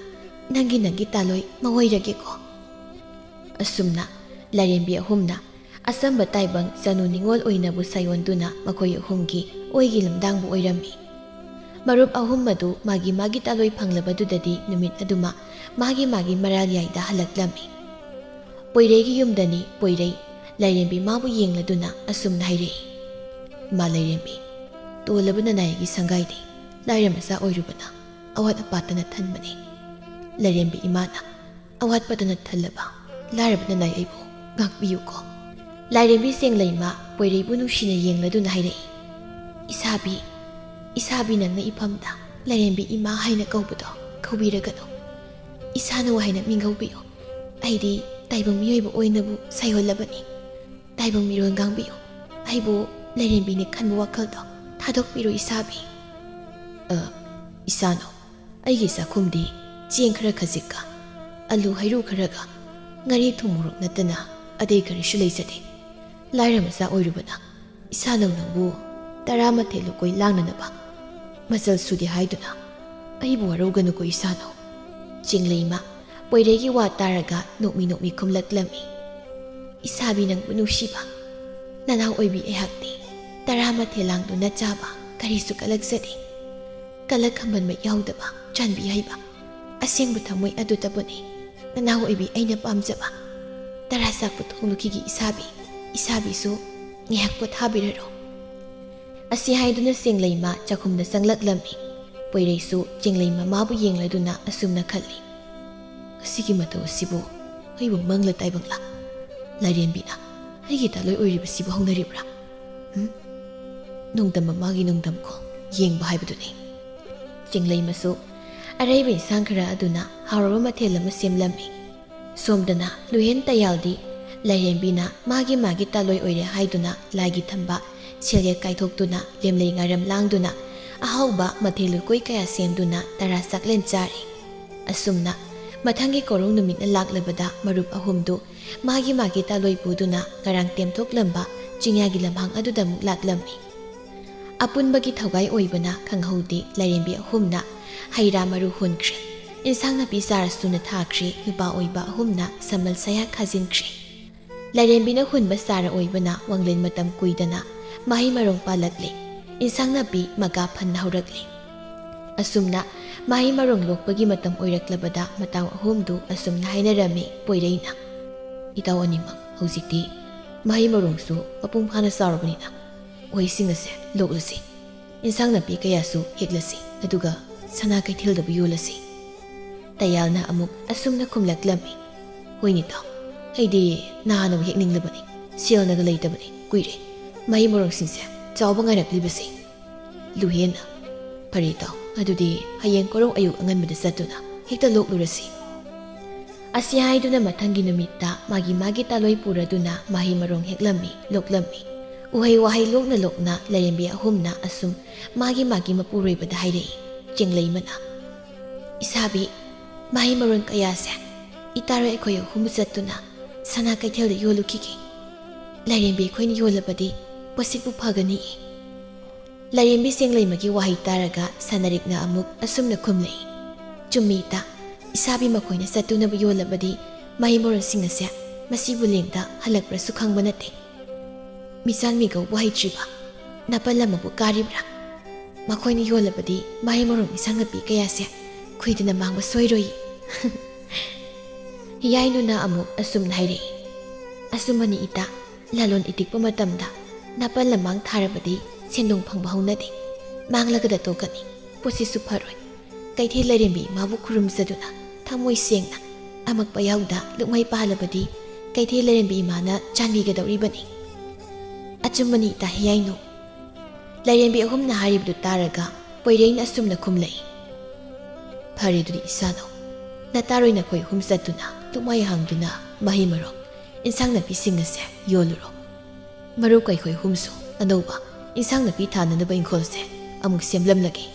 ꯅꯪꯒꯤ ꯅꯪꯒꯤ ꯇꯥꯂꯣꯏ ꯃꯑꯣꯏꯔꯒꯦꯀꯣ꯫" ꯑꯁꯨꯝꯅ ꯂꯥꯏꯔꯦꯝꯕꯤ ꯑꯍꯨꯝꯅ ꯑꯆꯝꯕ ꯇꯥꯏꯕꯪ ꯆꯅꯨ ꯅꯤꯉꯣꯜ ꯑꯣꯏꯅꯕꯨ ꯁꯥꯌꯣꯟꯗꯨꯅ ꯃꯈꯣꯏ ꯑꯍꯨꯝꯒꯤ ꯑꯣꯏꯒꯤ ꯂꯝꯗꯥꯡꯕꯨ ꯑꯣꯏꯔꯝꯃꯤ꯫ ꯃꯔꯨꯞ ꯑꯍꯨꯝ ꯑꯗꯨ ꯃꯥꯒꯤ ꯃꯥꯒꯤ ꯇꯥꯂꯣꯏ ꯐꯪꯂꯕꯗꯨꯗꯗꯤ ꯅꯨꯃꯤꯠ ꯑꯗꯨꯃ ꯃꯥꯒꯤ ꯃꯥꯒꯤ ꯃꯔꯥꯜ ꯌꯥꯏꯗ ꯍꯜꯂꯛꯂꯝꯃꯤ꯫ ꯄꯣꯏꯔꯩꯒꯤ ꯌꯨꯝꯗꯅꯤ ꯄꯣꯏꯔꯩ ꯂꯥꯏꯔꯦꯝꯕꯤ ꯃꯥꯕꯨ ꯌꯦꯡꯂꯗꯨꯅ ꯑꯁꯨꯝꯅ ꯍꯥꯏꯔꯛꯏ, "ꯏꯃꯥ ꯂꯥꯏꯔꯦꯝꯕꯤ, ꯇꯣꯜꯂꯕ ꯅꯅꯥꯏꯒꯤ ꯁꯪꯒꯥꯏꯗꯤ ꯂꯥꯏꯔ ꯃꯆꯥ ꯑꯣꯏꯔꯨꯕꯅ ꯑꯋꯥꯠ ꯑꯄꯥꯇꯅ ꯊꯟꯕꯅꯤ꯫ ꯂꯥꯏꯔꯦꯝꯕꯤ ꯏꯃꯥꯅ ꯑꯋꯥꯠꯄꯇꯅ ꯊꯜꯂꯕ ꯂꯥꯏꯔꯕ ꯅꯅꯥꯏ ꯑꯩꯕꯨ ꯉꯥꯛꯄꯤꯌꯨꯀꯣ꯫" ꯂꯥꯏꯔꯦꯝꯕꯤ ꯆꯦꯡꯂꯩꯃ ꯄꯣꯏꯔꯩꯕꯨ ꯅꯨꯡꯁꯤꯅ ꯌꯦꯡꯂꯗꯨꯅ ꯍꯥꯏꯔꯛꯏ, "ꯏꯁꯥꯕꯤ, ꯏꯁꯥꯕꯤ ꯅꯪꯅ ꯏꯐꯝꯗ ꯂꯥꯏꯔꯦꯝꯕꯤ ꯏꯃꯥ ꯍꯥꯏꯅ ꯀꯧꯕꯗꯣ ꯀꯧꯕꯤꯔꯒꯅꯨ꯫ ꯏꯁꯥꯅꯧ ꯍꯥꯏꯅ ꯃꯤꯡꯒꯧꯕꯤꯌꯨ꯫ ꯑꯩꯗꯤ ꯇꯥꯏꯕꯪ ꯃꯤꯑꯣꯏꯕ ꯑꯣꯏꯅꯕꯨ ꯁꯩꯍꯣꯜꯂꯕꯅꯤ꯫ ꯇꯥꯏꯕꯪ ꯃꯤꯔꯣꯜ ꯉꯥꯡꯕꯤꯌꯨ꯫ ꯑꯩꯕꯨ ꯂꯥꯏꯔꯦꯝꯕꯤꯅ ꯈꯟꯕ ꯋꯥꯈꯜꯗꯣ ꯊꯥꯗꯣꯛꯄꯤꯔꯣ ꯏꯁꯥꯕꯤ꯫" "ꯑ, ꯏꯁꯥꯅꯧ, ꯑꯩꯒꯤ ꯆꯥꯛꯈꯨꯝꯗꯤ ꯆꯦꯡ ꯈꯔ ꯈꯖꯤꯛꯀ, ꯑꯂꯨ ꯍꯩꯔꯨ ꯈꯔꯒ, ꯉꯥꯔꯤ ꯊꯨꯝ ꯃꯣꯔꯣꯛ ꯅꯠꯇꯅ ꯑꯇꯩ ꯀꯔꯤꯁꯨ ꯂꯩꯖꯗꯦ꯫ ꯂꯥꯏꯔ ꯃꯆꯥ ꯑꯣꯏꯔꯨꯕꯅ ꯏꯁꯥꯅꯧ ꯅꯪꯕꯨ ꯇꯔꯥꯃꯥꯊꯣꯏ ꯂꯨꯀꯣꯏ ꯂꯥꯡꯅꯅꯕ ꯃꯆꯜ ꯁꯨꯗꯦ ꯍꯥꯏꯗꯨꯅ ꯑꯩꯕꯨ ꯋꯥꯔꯧꯒꯅꯨꯀꯣ ꯏꯁꯥꯅꯧ꯫" ꯆꯤꯡꯂꯩꯃ ꯄꯣꯏꯔꯩꯒꯤ ꯋꯥ ꯇꯥꯔꯒ ꯅꯣꯛꯃꯤ ꯅꯣꯛꯃꯤ ꯈꯨꯝꯂꯛꯂꯝꯃꯤ, "ꯏꯁꯥꯕꯤ ꯅꯪꯕꯨ ꯅꯨꯡꯁꯤꯕ ꯅꯅꯥꯎ ꯑꯣꯏꯕꯤ ꯑꯩꯍꯥꯛꯇꯤ ꯇꯔꯥꯃꯥꯊꯣꯏ ꯂꯥꯡꯗꯨꯅ ꯆꯥꯕ ꯀꯔꯤꯁꯨ ꯀꯂꯛꯆꯗꯦ꯫ ꯀꯂꯛ ꯈꯝꯕꯟꯕ ꯌꯥꯎꯗꯕ ꯆꯥꯟꯕꯤ ꯍꯩꯕ ꯑꯁꯦꯡꯕ ꯊꯃꯣꯏ ꯑꯗꯨꯇꯕꯨꯅꯤ ꯅꯅꯥꯎ ꯑꯣꯏꯕꯤ ꯑꯩꯅ ꯄꯥꯝꯖꯕ꯫ ꯇꯔꯥ ꯆꯥꯛꯄ ꯊꯣꯡꯂꯨꯈꯤꯒꯦ ꯏꯁꯥꯕꯤ, ꯏꯁꯥꯕꯤꯁꯨ ꯉꯥꯏꯍꯥꯛ ꯄꯣꯊꯥꯕꯤꯔꯔꯣ꯫" ꯑꯁꯤ ꯍꯥꯏꯗꯨꯅ ꯆꯦꯡꯂꯩꯃ ꯆꯥꯛꯈꯨꯝꯗ ꯆꯪꯂꯛꯂꯝꯃꯤ꯫ ꯄꯣꯏꯔꯩꯁꯨ ꯆꯦꯡꯂꯩꯃ ꯃꯥꯕꯨ ꯌꯦꯡꯂꯗꯨꯅ ꯑꯁꯨꯝꯅ ꯈꯜꯂꯤ, "ꯉꯁꯤꯒꯤ ꯃꯇꯧ ꯑꯁꯤꯕꯨ ꯑꯩꯕꯨ ꯃꯪꯂ ꯇꯥꯏꯕꯪꯂ ꯂꯥꯏꯔꯦꯝꯕꯤꯅ ꯑꯩꯒꯤ ꯇꯥꯂꯣꯏ ꯑꯣꯏꯔꯤꯕꯁꯤꯕꯨ ꯍꯧꯅꯔꯤꯕ꯭ꯔꯥ? ꯎꯝ? ꯅꯣꯡꯗꯝ ꯃꯃꯥꯒꯤ ꯅꯣꯡꯗꯝꯈꯣ ꯌꯦꯡꯕ ꯍꯥꯏꯕꯗꯨꯅꯤ꯫" ꯆꯤꯡꯂꯩꯃꯁꯨ ꯑꯔꯩꯕ ꯏꯟꯁꯥꯡ ꯈꯔ ꯑꯗꯨꯅ ꯍꯥꯎꯔꯕ ꯃꯊꯦꯜ ꯑꯃ ꯁꯦꯝꯂꯝꯃꯤ꯫ ꯁꯣꯝꯗꯅ ꯂꯨꯍꯦꯟ ꯇꯌꯥꯜꯗꯤ ꯂꯥꯏꯔꯦꯝꯕꯤꯅ ꯃꯥꯒꯤ ꯃꯥꯒꯤ ꯇꯥꯂꯣꯏ ꯑꯣꯏꯔꯦ ꯍꯥꯏꯗꯨꯅ ꯂꯥꯏꯒꯤ ꯊꯝꯕ ꯁꯦꯜꯌꯦꯛ ꯀꯥꯏꯊꯣꯛꯇꯨꯅ ꯂꯦꯝꯂꯩ ꯉꯥꯔꯝ ꯂꯥꯡꯗꯨꯅ ꯑꯍꯥꯎꯕ ꯃꯊꯦꯜ ꯂꯨꯀꯣꯏ ꯀꯌꯥ ꯁꯦꯝꯗꯨꯅ ꯇꯔꯥ ꯆꯥꯛꯂꯦꯟ ꯆꯥꯔꯤ꯫ ꯑꯁꯨꯝꯅ ꯃꯊꯪꯒꯤ ꯀꯣꯔꯧ ꯅꯨꯃꯤꯠꯅ ꯂꯥꯛꯂꯕꯗ ꯃꯔꯨꯞ ꯑꯍꯨꯝꯗꯨ ꯃꯥꯒꯤ ꯃꯥꯒꯤ ꯇꯥꯂꯣꯏ ꯄꯨꯗꯨꯅ ꯉꯔꯥꯡ ꯇꯦꯝꯊꯣꯛꯂꯝꯕ ꯆꯤꯡꯌꯥꯒꯤ ꯂꯝꯍꯥꯡ ꯑꯗꯨꯗ ꯑꯃꯨꯛ ꯂꯥꯛꯂꯝꯃꯤ꯫ ꯑꯄꯨꯟꯕꯒꯤ ꯊꯧꯒꯥꯏ ꯑꯣꯏꯕꯅ ꯈꯪꯍꯧꯗꯦ ꯂꯥꯏꯔꯦꯝꯕꯤ ꯑꯍꯨꯝꯅ ꯍꯩ ꯔꯥ ꯃꯔꯨ ꯍꯨꯟꯈ꯭ꯔꯦ꯫ ꯏꯟꯁꯥꯡ ꯅꯥꯄꯤ ꯆꯥꯔ ꯁꯨꯅ ꯊꯥꯈ꯭ꯔꯦ꯫ ꯅꯨꯄꯥ ꯑꯣꯏꯕ ꯑꯍꯨꯝꯅ ꯁꯝꯕꯜ ꯁꯌꯥ ꯈꯥꯖꯤꯟꯈ꯭ꯔꯦ꯫ ꯂꯥꯏꯔꯦꯝꯕꯤꯅ ꯍꯨꯟꯕ ꯆꯥꯔ ꯑꯣꯏꯕꯅ ꯋꯥꯡꯂꯦꯟ ꯃꯇꯝ ꯀꯨꯏꯗꯅ ꯃꯍꯩ ꯃꯔꯣꯡ ꯄꯥꯜꯂꯛꯂꯦ꯫ ꯏꯟꯁꯥꯡ ꯅꯥꯄꯤ ꯃꯀꯥ ꯐꯟꯅ ꯍꯧꯔꯛꯂꯦ꯫ ꯑꯁꯨꯝꯅ ꯃꯍꯩ ꯃꯔꯣꯡ ꯂꯣꯛꯄꯒꯤ ꯃꯇꯝ ꯑꯣꯏꯔꯛꯂꯕꯗ ꯃꯇꯥꯎ ꯑꯍꯨꯝꯗꯨ ꯑꯁꯨꯝꯅ ꯍꯥꯏꯅꯔꯝꯃꯤ ꯄꯣꯏꯔꯩꯅ꯫ ꯏꯇꯥꯎ ꯑꯅꯤꯃꯛ, ꯍꯧꯖꯤꯛꯇꯤ ꯃꯍꯩ ꯃꯔꯣꯡꯁꯨ ꯃꯄꯨꯡ ꯐꯥꯅ ꯆꯥꯎꯔꯕꯅꯤꯅ ꯎꯍꯩꯁꯤꯡ ꯑꯁꯦ ꯂꯣꯛꯂꯁꯤ꯫ ꯏꯟꯁꯥꯡ ꯅꯥꯄꯤ ꯀꯌꯥꯁꯨ ꯍꯦꯛꯂꯁꯤ, ꯑꯗꯨꯒ ꯁꯅꯥ ꯀꯩꯊꯦꯜꯗꯕꯨ ꯌꯣꯜꯂꯁꯤ꯫ ꯇꯌꯥꯜꯅ ꯑꯃꯨꯛ ꯑꯁꯨꯝꯅ ꯈꯨꯝꯂꯛꯂꯝꯃꯤ, "ꯍꯣꯏꯅꯦ ꯇꯥꯎ, ꯑꯩꯗꯤ ꯅꯍꯥꯟꯅꯕꯨ ꯍꯦꯛꯅꯤꯡꯂꯕꯅꯤ, ꯁꯦꯜꯅꯒ ꯂꯩꯇꯕꯅꯤ, ꯀꯨꯏꯔꯦ ꯃꯍꯩ ꯃꯔꯣꯡꯁꯤꯡꯁꯦ ꯆꯥꯎꯕ ꯉꯥꯏꯔꯛꯂꯤꯕꯁꯦ꯫" ꯂꯨꯍꯦꯟꯅ, "ꯐꯔꯦ ꯇꯥꯎ, ꯑꯗꯨꯗꯤ ꯍꯌꯦꯡ ꯀꯣꯔꯧ ꯑꯌꯨꯛ ꯑꯉꯟꯕꯗ ꯆꯠꯇꯨꯅ ꯍꯦꯛꯇ ꯂꯣꯛꯂꯨꯔꯁꯤ꯫" ꯑꯁꯤ ꯍꯥꯏꯗꯨꯅ ꯃꯊꯪꯒꯤ ꯅꯨꯃꯤꯠꯇ ꯃꯥꯒꯤ ꯃꯥꯒꯤ ꯇꯥꯂꯣꯏ ꯄꯨꯔꯗꯨꯅ ꯃꯍꯩ ꯃꯔꯣꯡ ꯍꯦꯛꯂꯝꯃꯤ, ꯂꯣꯛꯂꯝꯃꯤ꯫ ꯎꯍꯩ ꯋꯥꯍꯩ ꯂꯣꯛꯅ ꯂꯣꯛꯅ ꯂꯥꯏꯔꯦꯝꯕꯤ ꯑꯍꯨꯝꯅ ꯑꯁꯨꯝ ꯃꯥꯒꯤ ꯃꯥꯒꯤ ꯃꯄꯨꯔꯣꯏꯕꯗ ꯍꯥꯏꯔꯛꯏ, ꯆꯦꯡꯂꯩꯃꯅ, "ꯏꯁꯥꯕꯤ, ꯃꯍꯩ ꯃꯔꯣꯡ ꯀꯌꯥꯁꯦ ꯏꯇꯥꯔꯣꯏ ꯑꯩꯈꯣꯏ ꯑꯍꯨꯝ ꯆꯠꯇꯨꯅ ꯁꯅꯥ ꯀꯩꯊꯦꯜꯗ ꯌꯣꯜꯂꯨꯈꯤꯒꯦ꯫ ꯂꯥꯏꯔꯦꯝꯕꯤ ꯑꯩꯈꯣꯏꯅ ꯌꯣꯜꯂꯕꯗꯤ ꯄꯣꯠꯁꯤꯠꯄꯨ ꯐꯒꯅꯤꯌꯦ꯫" ꯂꯥꯏꯔꯦꯝꯕꯤ ꯆꯦꯡꯂꯩꯃꯒꯤ ꯋꯥꯍꯩ ꯇꯥꯔꯒ ꯁꯅꯥꯔꯤꯛꯅ ꯑꯃꯨꯛ ꯑꯁꯨꯝꯅ ꯈꯨꯝꯂꯛꯏ, "ꯆꯨꯝꯃꯤ ꯏꯇꯥ, ꯏꯁꯥꯕꯤ ꯃꯈꯣꯏꯅ ꯆꯠꯇꯨꯅꯕ ꯌꯣꯜꯂꯕꯗꯤ ꯃꯍꯩ ꯃꯔꯣꯡꯁꯤꯡ ꯑꯁꯦ ꯃꯁꯤꯕꯨ ꯂꯦꯡꯗ ꯍꯜꯂꯛꯄ꯭ꯔꯁꯨ ꯈꯪꯕ ꯅꯠꯇꯦ꯫ ꯃꯤꯆꯥꯟ ꯃꯤꯒꯧꯕꯨ ꯍꯩꯇ꯭ꯔꯤꯕ ꯅꯥꯄꯜ ꯑꯃꯕꯨ ꯀꯥꯔꯤꯕ꯭ꯔꯥ? ꯃꯈꯣꯏꯅ ꯌꯣꯜꯂꯕꯗꯤ ꯃꯍꯩ ꯃꯔꯣꯡ ꯏꯟꯁꯥꯡ ꯅꯥꯄꯤ ꯀꯌꯥꯁꯦ ꯈꯨꯏꯗꯅ ꯃꯥꯡꯕ ꯁꯣꯏꯔꯣꯏ꯫" ꯍꯤꯌꯥꯏꯅꯨꯅ ꯑꯃꯨꯛ ꯑꯁꯨꯝꯅ ꯍꯥꯏꯔꯛꯏ, "ꯑꯆꯨꯝꯕꯅꯤ ꯏꯇꯥ, ꯂꯂꯣꯟ ꯏꯇꯤꯛꯄ ꯃꯇꯝꯗ ꯅꯥꯄꯜ ꯂꯃꯥꯡ ꯊꯥꯔꯕꯗꯤ ꯁꯦꯟꯗꯣꯡ ꯐꯪꯕ ꯍꯧꯅꯗꯦ꯫ ꯃꯥꯡꯂꯒꯗ ꯇꯣꯛꯀꯅꯤ, ꯄꯣꯠꯁꯤꯠꯁꯨ ꯐꯔꯣꯏ꯫ ꯀꯩꯊꯦꯜ ꯂꯥꯏꯔꯦꯝꯕꯤ ꯏꯃꯥꯕꯨ ꯈꯨꯔꯨꯝꯖꯗꯨꯅ ꯊꯃꯣꯏ ꯁꯦꯡꯅ ꯑꯃꯛꯄ ꯌꯥꯎꯗ ꯂꯨꯛꯃꯩ ꯄꯥꯜꯂꯕꯗꯤ ꯀꯩꯊꯦꯜ ꯂꯥꯏꯔꯦꯝꯕꯤ ꯏꯃꯥꯅ ꯆꯥꯟꯕꯤꯒꯗꯧꯔꯤꯕꯅꯤ꯫" "ꯑꯆꯨꯝꯕꯅꯤ ꯏꯇꯥ ꯍꯤꯌꯥꯏꯅꯨ꯫" ꯂꯥꯏꯔꯦꯝꯕꯤ ꯑꯍꯨꯝꯅ ꯍꯥꯏꯔꯤꯕꯗꯨ ꯇꯥꯔꯒ ꯄꯣꯏꯔꯩꯅ ꯑꯁꯨꯝꯅ ꯈꯨꯝꯂꯛꯏ, "ꯐꯔꯦ ꯑꯗꯨꯗꯤ ꯏꯆꯥꯅꯨ, ꯅꯇꯥꯔꯣꯏ ꯅꯈꯣꯏ ꯑꯍꯨꯝ ꯆꯠꯇꯨꯅ ꯂꯨꯛꯃꯥꯏ ꯍꯥꯡꯗꯨꯅ ꯃꯍꯩ ꯃꯔꯣꯡ, ꯏꯟꯁꯥꯡ ꯅꯥꯄꯤꯁꯤꯡ ꯑꯁꯦ ꯌꯣꯜꯂꯨꯔꯣ꯫ ꯃꯔꯨꯞ ꯀꯩꯈꯣꯏ ꯑꯍꯨꯝꯁꯨ ꯑꯅꯧꯕ ꯏꯟꯁꯥꯡ ꯅꯥꯄꯤ ꯊꯥꯅꯅꯕ ꯏꯪꯈꯣꯜꯁꯦ ꯑꯃꯨꯛ ꯁꯦꯝꯂꯝꯂꯒꯦ꯫"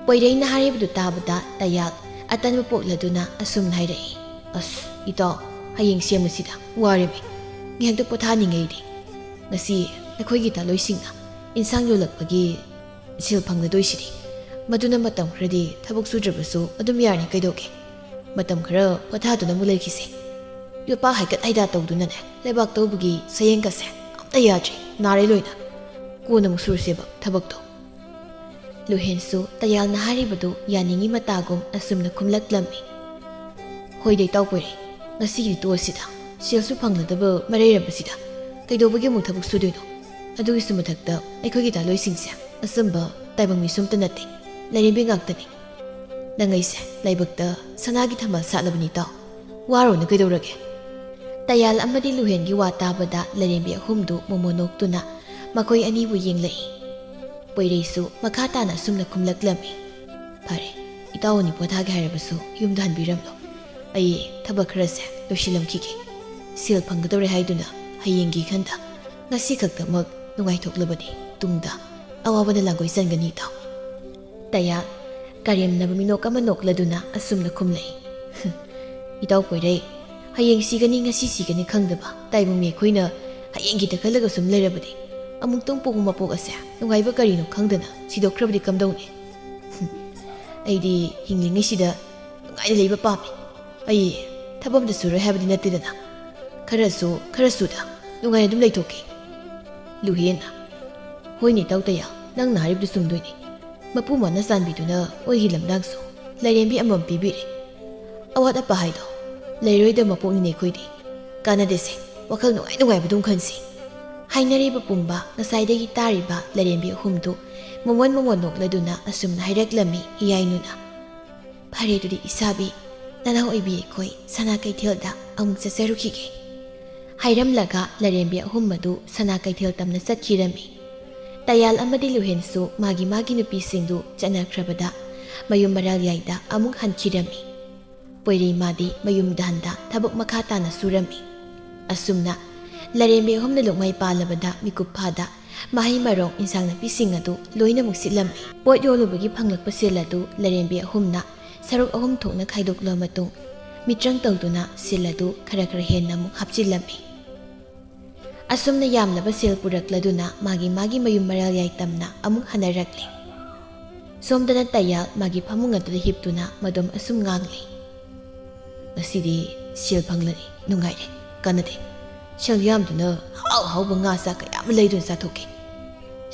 ꯄꯣꯏꯔꯩꯅ ꯍꯥꯏꯔꯤꯕꯗꯨ ꯇꯥꯕꯗ ꯇꯌꯥꯜ ꯑꯇꯟꯕ ꯄꯣꯛꯂꯗꯨꯅ ꯑꯁꯨꯝꯅ ꯍꯥꯏꯔꯛꯏ, "ꯑꯁ ꯏꯇꯥꯎ, ꯍꯌꯦꯡ ꯁꯦꯝꯃꯁꯤꯗ, ꯋꯥꯔꯦꯃꯤ꯫ ꯉꯥꯏꯍꯥꯛꯇ ꯄꯣꯊꯥꯅꯤꯡꯉꯩꯗꯤ꯫ ꯉꯁꯤ ꯑꯩꯈꯣꯏꯒꯤ ꯇꯥꯂꯣꯏꯁꯤꯡꯅ ꯏꯟꯁꯥꯡ ꯌꯣꯜꯂꯛꯄꯒꯤ ꯁꯦꯜ ꯐꯪꯒꯗꯣꯏꯁꯤꯗꯤ꯫ ꯃꯗꯨꯅ ꯃꯇꯝ ꯈꯔꯗꯤ ꯊꯕꯛ ꯁꯨꯗ꯭ꯔꯕꯁꯨ ꯑꯗꯨꯝ ꯌꯥꯔꯅꯤ ꯀꯩꯗꯧꯒꯦ? ꯃꯇꯝ ꯈꯔ ꯄꯣꯊꯥꯗꯨꯅ ꯑꯃꯨꯛ ꯂꯩꯈꯤꯁꯦ꯫ ꯌꯣꯠꯄꯥꯛ ꯍꯥꯏꯀꯠ ꯍꯥꯏꯗꯥ ꯇꯧꯗꯨꯅꯅꯦ, ꯂꯩꯕꯥꯛ ꯇꯧꯕꯒꯤ ꯁꯌꯦꯡꯒꯁꯦ ꯑꯝꯇ ꯌꯥꯗ꯭ꯔꯦ, ꯅꯥꯔꯦ ꯂꯣꯏꯅ꯫ ꯀꯣꯟꯅ ꯑꯃꯨꯛ ꯁꯨꯔꯁꯦꯕ ꯊꯕꯛꯇꯣ꯫" ꯂꯨꯍꯦꯟꯁꯨ ꯇꯌꯥꯜꯅ ꯍꯥꯏꯔꯤꯕꯗꯨ ꯌꯥꯅꯤꯡꯉꯤ ꯃꯇꯥꯒꯨꯝ ꯑꯁꯨꯝꯅ ꯈꯨꯝꯂꯛꯂꯝꯃꯤ, "ꯍꯣꯏꯗ ꯏꯇꯥꯎ ꯄꯣꯏꯔꯩ, ꯉꯁꯤꯒꯤꯗꯤ ꯇꯣꯛꯑꯁꯤꯗ꯫ ꯁꯦꯜꯁꯨ ꯐꯪꯂꯗꯕ ꯃꯔꯩꯔꯝꯕꯁꯤꯗ ꯀꯩꯗꯧꯕꯒꯤ ꯑꯃꯨꯛ ꯊꯕꯛ ꯁꯨꯗꯣꯏꯅꯣ? ꯑꯗꯨꯒꯤꯁꯨ ꯃꯊꯛꯇ ꯑꯩꯈꯣꯏꯒꯤ ꯗꯥ ꯂꯣꯏꯁꯤꯡꯁꯦ ꯑꯆꯝꯕ ꯇꯥꯏꯕꯪ ꯃꯤꯁꯨ ꯑꯝꯇ ꯅꯠꯇꯦ, ꯂꯥꯏꯔꯦꯝꯕꯤ ꯉꯥꯛꯇꯅꯤ꯫ ꯅꯪ ꯑꯩꯁꯦ ꯂꯥꯏꯕꯛꯇ ꯁꯅꯥꯒꯤ ꯊꯝꯕꯥꯜ ꯁꯥꯠꯂꯕꯅꯤ ꯏꯇꯥꯎ꯫ ꯋꯥꯔꯨꯅꯨ ꯀꯩꯗꯧꯔꯒꯦ? ꯇꯌꯥꯜ ꯑꯃꯗꯤ ꯂꯨꯍꯦꯟꯒꯤ ꯋꯥ ꯇꯥꯕꯗ ꯂꯥꯏꯔꯦꯝꯕꯤ ꯑꯍꯨꯝꯗꯨ ꯃꯣꯃꯣꯟ ꯅꯣꯛꯇꯨꯅ ꯃꯈꯣꯏ ꯑꯅꯤꯕꯨ ꯌꯦꯡꯂꯛꯏ꯫ ꯄꯣꯏꯔꯩꯁꯨ ꯃꯈꯥ ꯇꯥꯅ ꯑꯁꯨꯝꯅ ꯈꯨꯝꯂꯛꯂꯝꯃꯤ꯫ ꯐꯔꯦ, ꯏꯇꯥꯎ ꯑꯅꯤ ꯄꯣꯊꯥꯒꯦ ꯍꯥꯏꯔꯕꯁꯨ ꯌꯨꯝꯗ ꯍꯟꯕꯤꯔꯝꯂꯣ꯫ ꯑꯩ ꯊꯕꯛ ꯈꯔꯁꯦ ꯂꯣꯏꯁꯤꯜꯂꯝꯈꯤꯒꯦ꯫ ꯁꯦꯜ ꯐꯪꯒꯗꯧꯔꯦ ꯍꯥꯏꯗꯨꯅ ꯍꯌꯦꯡꯒꯤ ꯈꯟꯗ ꯉꯁꯤ ꯈꯛꯇꯃꯛ ꯅꯨꯡꯉꯥꯏꯊꯣꯛꯂꯕꯗꯤ ꯇꯨꯡꯗ ꯑꯋꯥꯕꯅ ꯂꯥꯡꯒꯣꯏ ꯆꯟꯒꯅꯤ ꯏꯇꯥꯎ꯫ ꯇꯌꯥꯜ ꯀꯔꯦꯝꯅꯕ ꯃꯤꯅꯣꯛ ꯑꯃ ꯅꯣꯛꯂꯗꯨꯅ ꯑꯁꯨꯝꯅ ꯈꯨꯝꯂꯛꯏ꯫ ꯏꯇꯥꯎ ꯄꯣꯏꯔꯩ, ꯍꯌꯦꯡ ꯁꯤꯒꯅꯤ ꯉꯁꯤ ꯁꯤꯒꯅꯤ ꯈꯪꯗꯕ ꯇꯥꯏꯕꯪ ꯃꯤ ꯑꯩꯈꯣꯏꯅ ꯍꯌꯦꯡꯒꯤꯗ ꯈꯜꯂꯒ ꯁꯨꯝ ꯂꯩꯔꯕꯗꯤ ꯑꯃꯨꯛꯇꯪ ꯄꯣꯛꯄ ꯃꯄꯣꯛ ꯑꯁꯦ ꯅꯨꯡꯉꯥꯏꯕ ꯀꯔꯤꯅꯣ ꯈꯪꯗꯅ ꯁꯤꯗꯣꯛꯈ꯭ꯔꯕꯗꯤ ꯀꯝꯗꯧꯅꯤ? ꯑꯩꯗꯤ ꯍꯤꯡꯂꯤꯉꯩꯁꯤꯗ ꯅꯨꯡꯉꯥꯏꯅ ꯂꯩꯕ ꯄꯥꯝꯃꯤ꯫ ꯑꯩ ꯊꯕꯛ ꯑꯝꯇ ꯁꯨꯔꯣꯏ ꯍꯥꯏꯕꯗꯤ ꯅꯠꯇꯦꯗꯅ꯫ ꯈꯔꯁꯨ ꯈꯔꯁꯨꯗ ꯅꯨꯡꯉꯥꯏꯅ ꯑꯗꯨꯝ ꯂꯩꯊꯣꯛꯀꯦ꯫ ꯂꯨꯍꯦꯟꯅ, ꯍꯣꯏꯅꯦ ꯏꯇꯥꯎ ꯇꯌꯥꯜ, ꯅꯪꯅ ꯍꯥꯏꯔꯤꯕꯗꯨ ꯆꯨꯝꯗꯣꯏꯅꯦ꯫ ꯃꯄꯨ ꯃꯥꯅ ꯆꯥꯟꯕꯤꯗꯨꯅ ꯑꯣꯏꯒꯤ ꯂꯝꯗꯥꯡꯁꯨ ꯂꯥꯏꯔꯦꯝꯕꯤ ꯑꯃꯃꯝ ꯄꯤꯕꯤꯔꯦ꯫ ꯑꯋꯥꯠ ꯑꯄꯥ ꯍꯥꯏꯗꯣ ꯂꯩꯔꯣꯏꯗꯕ ꯃꯄꯣꯛꯅꯤꯅꯦ ꯑꯩꯈꯣꯏꯗꯤ꯫ ꯀꯥꯟꯅꯗꯦꯁꯦ, ꯋꯥꯈꯜ ꯅꯨꯡꯉꯥꯏ ꯅꯨꯡꯉꯥꯏꯕꯗꯨꯝ ꯈꯟꯁꯤ꯫ ꯍꯥꯏꯅꯔꯤꯕ ꯄꯨꯝꯕ ꯉꯁꯥꯏꯗꯒꯤ ꯇꯥꯔꯤꯕ ꯂꯥꯏꯔꯦꯝꯕꯤ ꯑꯍꯨꯝꯗꯨ ꯃꯣꯃꯣꯟ ꯃꯣꯃꯣꯟ ꯅꯣꯛꯂꯗꯨꯅ ꯑꯁꯨꯝꯅ ꯍꯥꯏꯔꯛꯂꯝꯃꯤ ꯏꯌꯥꯏꯅꯨꯅ꯫ ꯐꯔꯦ ꯑꯗꯨꯗꯤ ꯏꯁꯥꯕꯤ, ꯅꯅꯥꯎ ꯑꯣꯏꯕꯤ ꯑꯩꯈꯣꯏ ꯁꯅꯥ ꯀꯩꯊꯦꯜꯗ ꯑꯃꯨꯛ ꯆꯠꯆꯔꯨꯈꯤꯒꯦ꯫ ꯍꯥꯏꯔꯝꯂꯒ ꯂꯥꯏꯔꯦꯝꯕꯤ ꯑꯍꯨꯝ ꯑꯗꯨ ꯁꯅꯥ ꯀꯩꯊꯦꯜ ꯇꯝꯅ ꯆꯠꯈꯤꯔꯝꯃꯤ꯫ ꯇꯌꯥꯜ ꯑꯃꯗꯤ ꯂꯨꯍꯦꯟꯁꯨ ꯃꯥꯒꯤ ꯃꯥꯒꯤ ꯅꯨꯄꯤꯁꯤꯡꯗꯨ ꯆꯠꯅꯈ꯭ꯔꯕꯗ ꯃꯌꯨꯝ ꯃꯔꯥꯜ ꯌꯥꯏꯗ ꯑꯃꯨꯛ ꯍꯟꯈꯤꯔꯝꯃꯤ꯫ ꯄꯣꯏꯔꯩ ꯃꯥꯗꯤ ꯃꯌꯨꯝꯗ ꯍꯟꯗ ꯊꯕꯛ ꯃꯈꯥ ꯇꯥꯅ ꯁꯨꯔꯝꯃꯤ꯫ ꯑꯁꯨꯝꯅ ꯂꯥꯏꯔꯦꯝꯕꯤ ꯑꯍꯨꯝꯅ ꯂꯨꯛꯃꯩ ꯄꯥꯜꯂꯕꯗ ꯃꯤꯀꯨꯞ ꯐꯥꯗ ꯃꯍꯩ ꯃꯔꯣꯡ, ꯏꯟꯁꯥꯡ ꯅꯥꯄꯤꯁꯤꯡ ꯑꯗꯨ ꯂꯣꯏꯅꯃꯛ ꯁꯤꯠꯂꯝꯃꯤ꯫ ꯄꯣꯠ ꯌꯣꯜꯂꯨꯕꯒꯤ ꯐꯪꯂꯛꯄ ꯁꯦꯜ ꯑꯗꯨ ꯂꯥꯏꯔꯦꯝꯕꯤ ꯑꯍꯨꯝꯅ ꯁꯔꯨꯛ ꯑꯍꯨꯝ ꯊꯣꯛꯅ ꯈꯥꯏꯗꯣꯛꯂꯕ ꯃꯇꯨꯡ ꯃꯤꯇ꯭ꯔꯪ ꯇꯧꯗꯨꯅ ꯁꯦꯜ ꯑꯗꯨ ꯈꯔ ꯈꯔ ꯍꯦꯟꯅ ꯑꯃꯨꯛ ꯍꯥꯞꯆꯤꯜꯂꯝꯃꯤ꯫ ꯑꯁꯨꯝꯅ ꯌꯥꯝꯂꯕ ꯁꯦꯜ ꯄꯨꯔꯛꯂꯗꯨꯅ ꯃꯥꯒꯤ ꯃꯥꯒꯤ ꯃꯌꯨꯝ ꯃꯔꯥꯜ ꯌꯥꯏꯇꯝꯅ ꯑꯃꯨꯛ ꯍꯟꯅꯔꯛꯂꯤ꯫ ꯁꯣꯝꯗꯅ ꯇꯌꯥꯜ ꯃꯥꯒꯤ ꯐꯃꯨꯡ ꯑꯗꯨꯗ ꯍꯤꯞꯇꯨꯅ ꯃꯗꯨꯝ ꯑꯁꯨꯝ ꯉꯥꯡꯂꯤ꯫ ꯉꯁꯤꯗꯤ ꯁꯦꯜ ꯐꯪꯂꯅꯤ, ꯅꯨꯡꯉꯥꯏꯔꯦ, ꯀꯥꯟꯅꯗꯦ꯫ ꯁꯦꯜ ꯌꯥꯝꯗꯨꯅ ꯍꯥꯎ ꯍꯥꯎꯕ ꯉꯥ ꯆꯥꯛ ꯀꯌꯥ ꯑꯃ ꯂꯩꯗꯨꯅ ꯆꯥꯊꯣꯛꯀꯦ꯫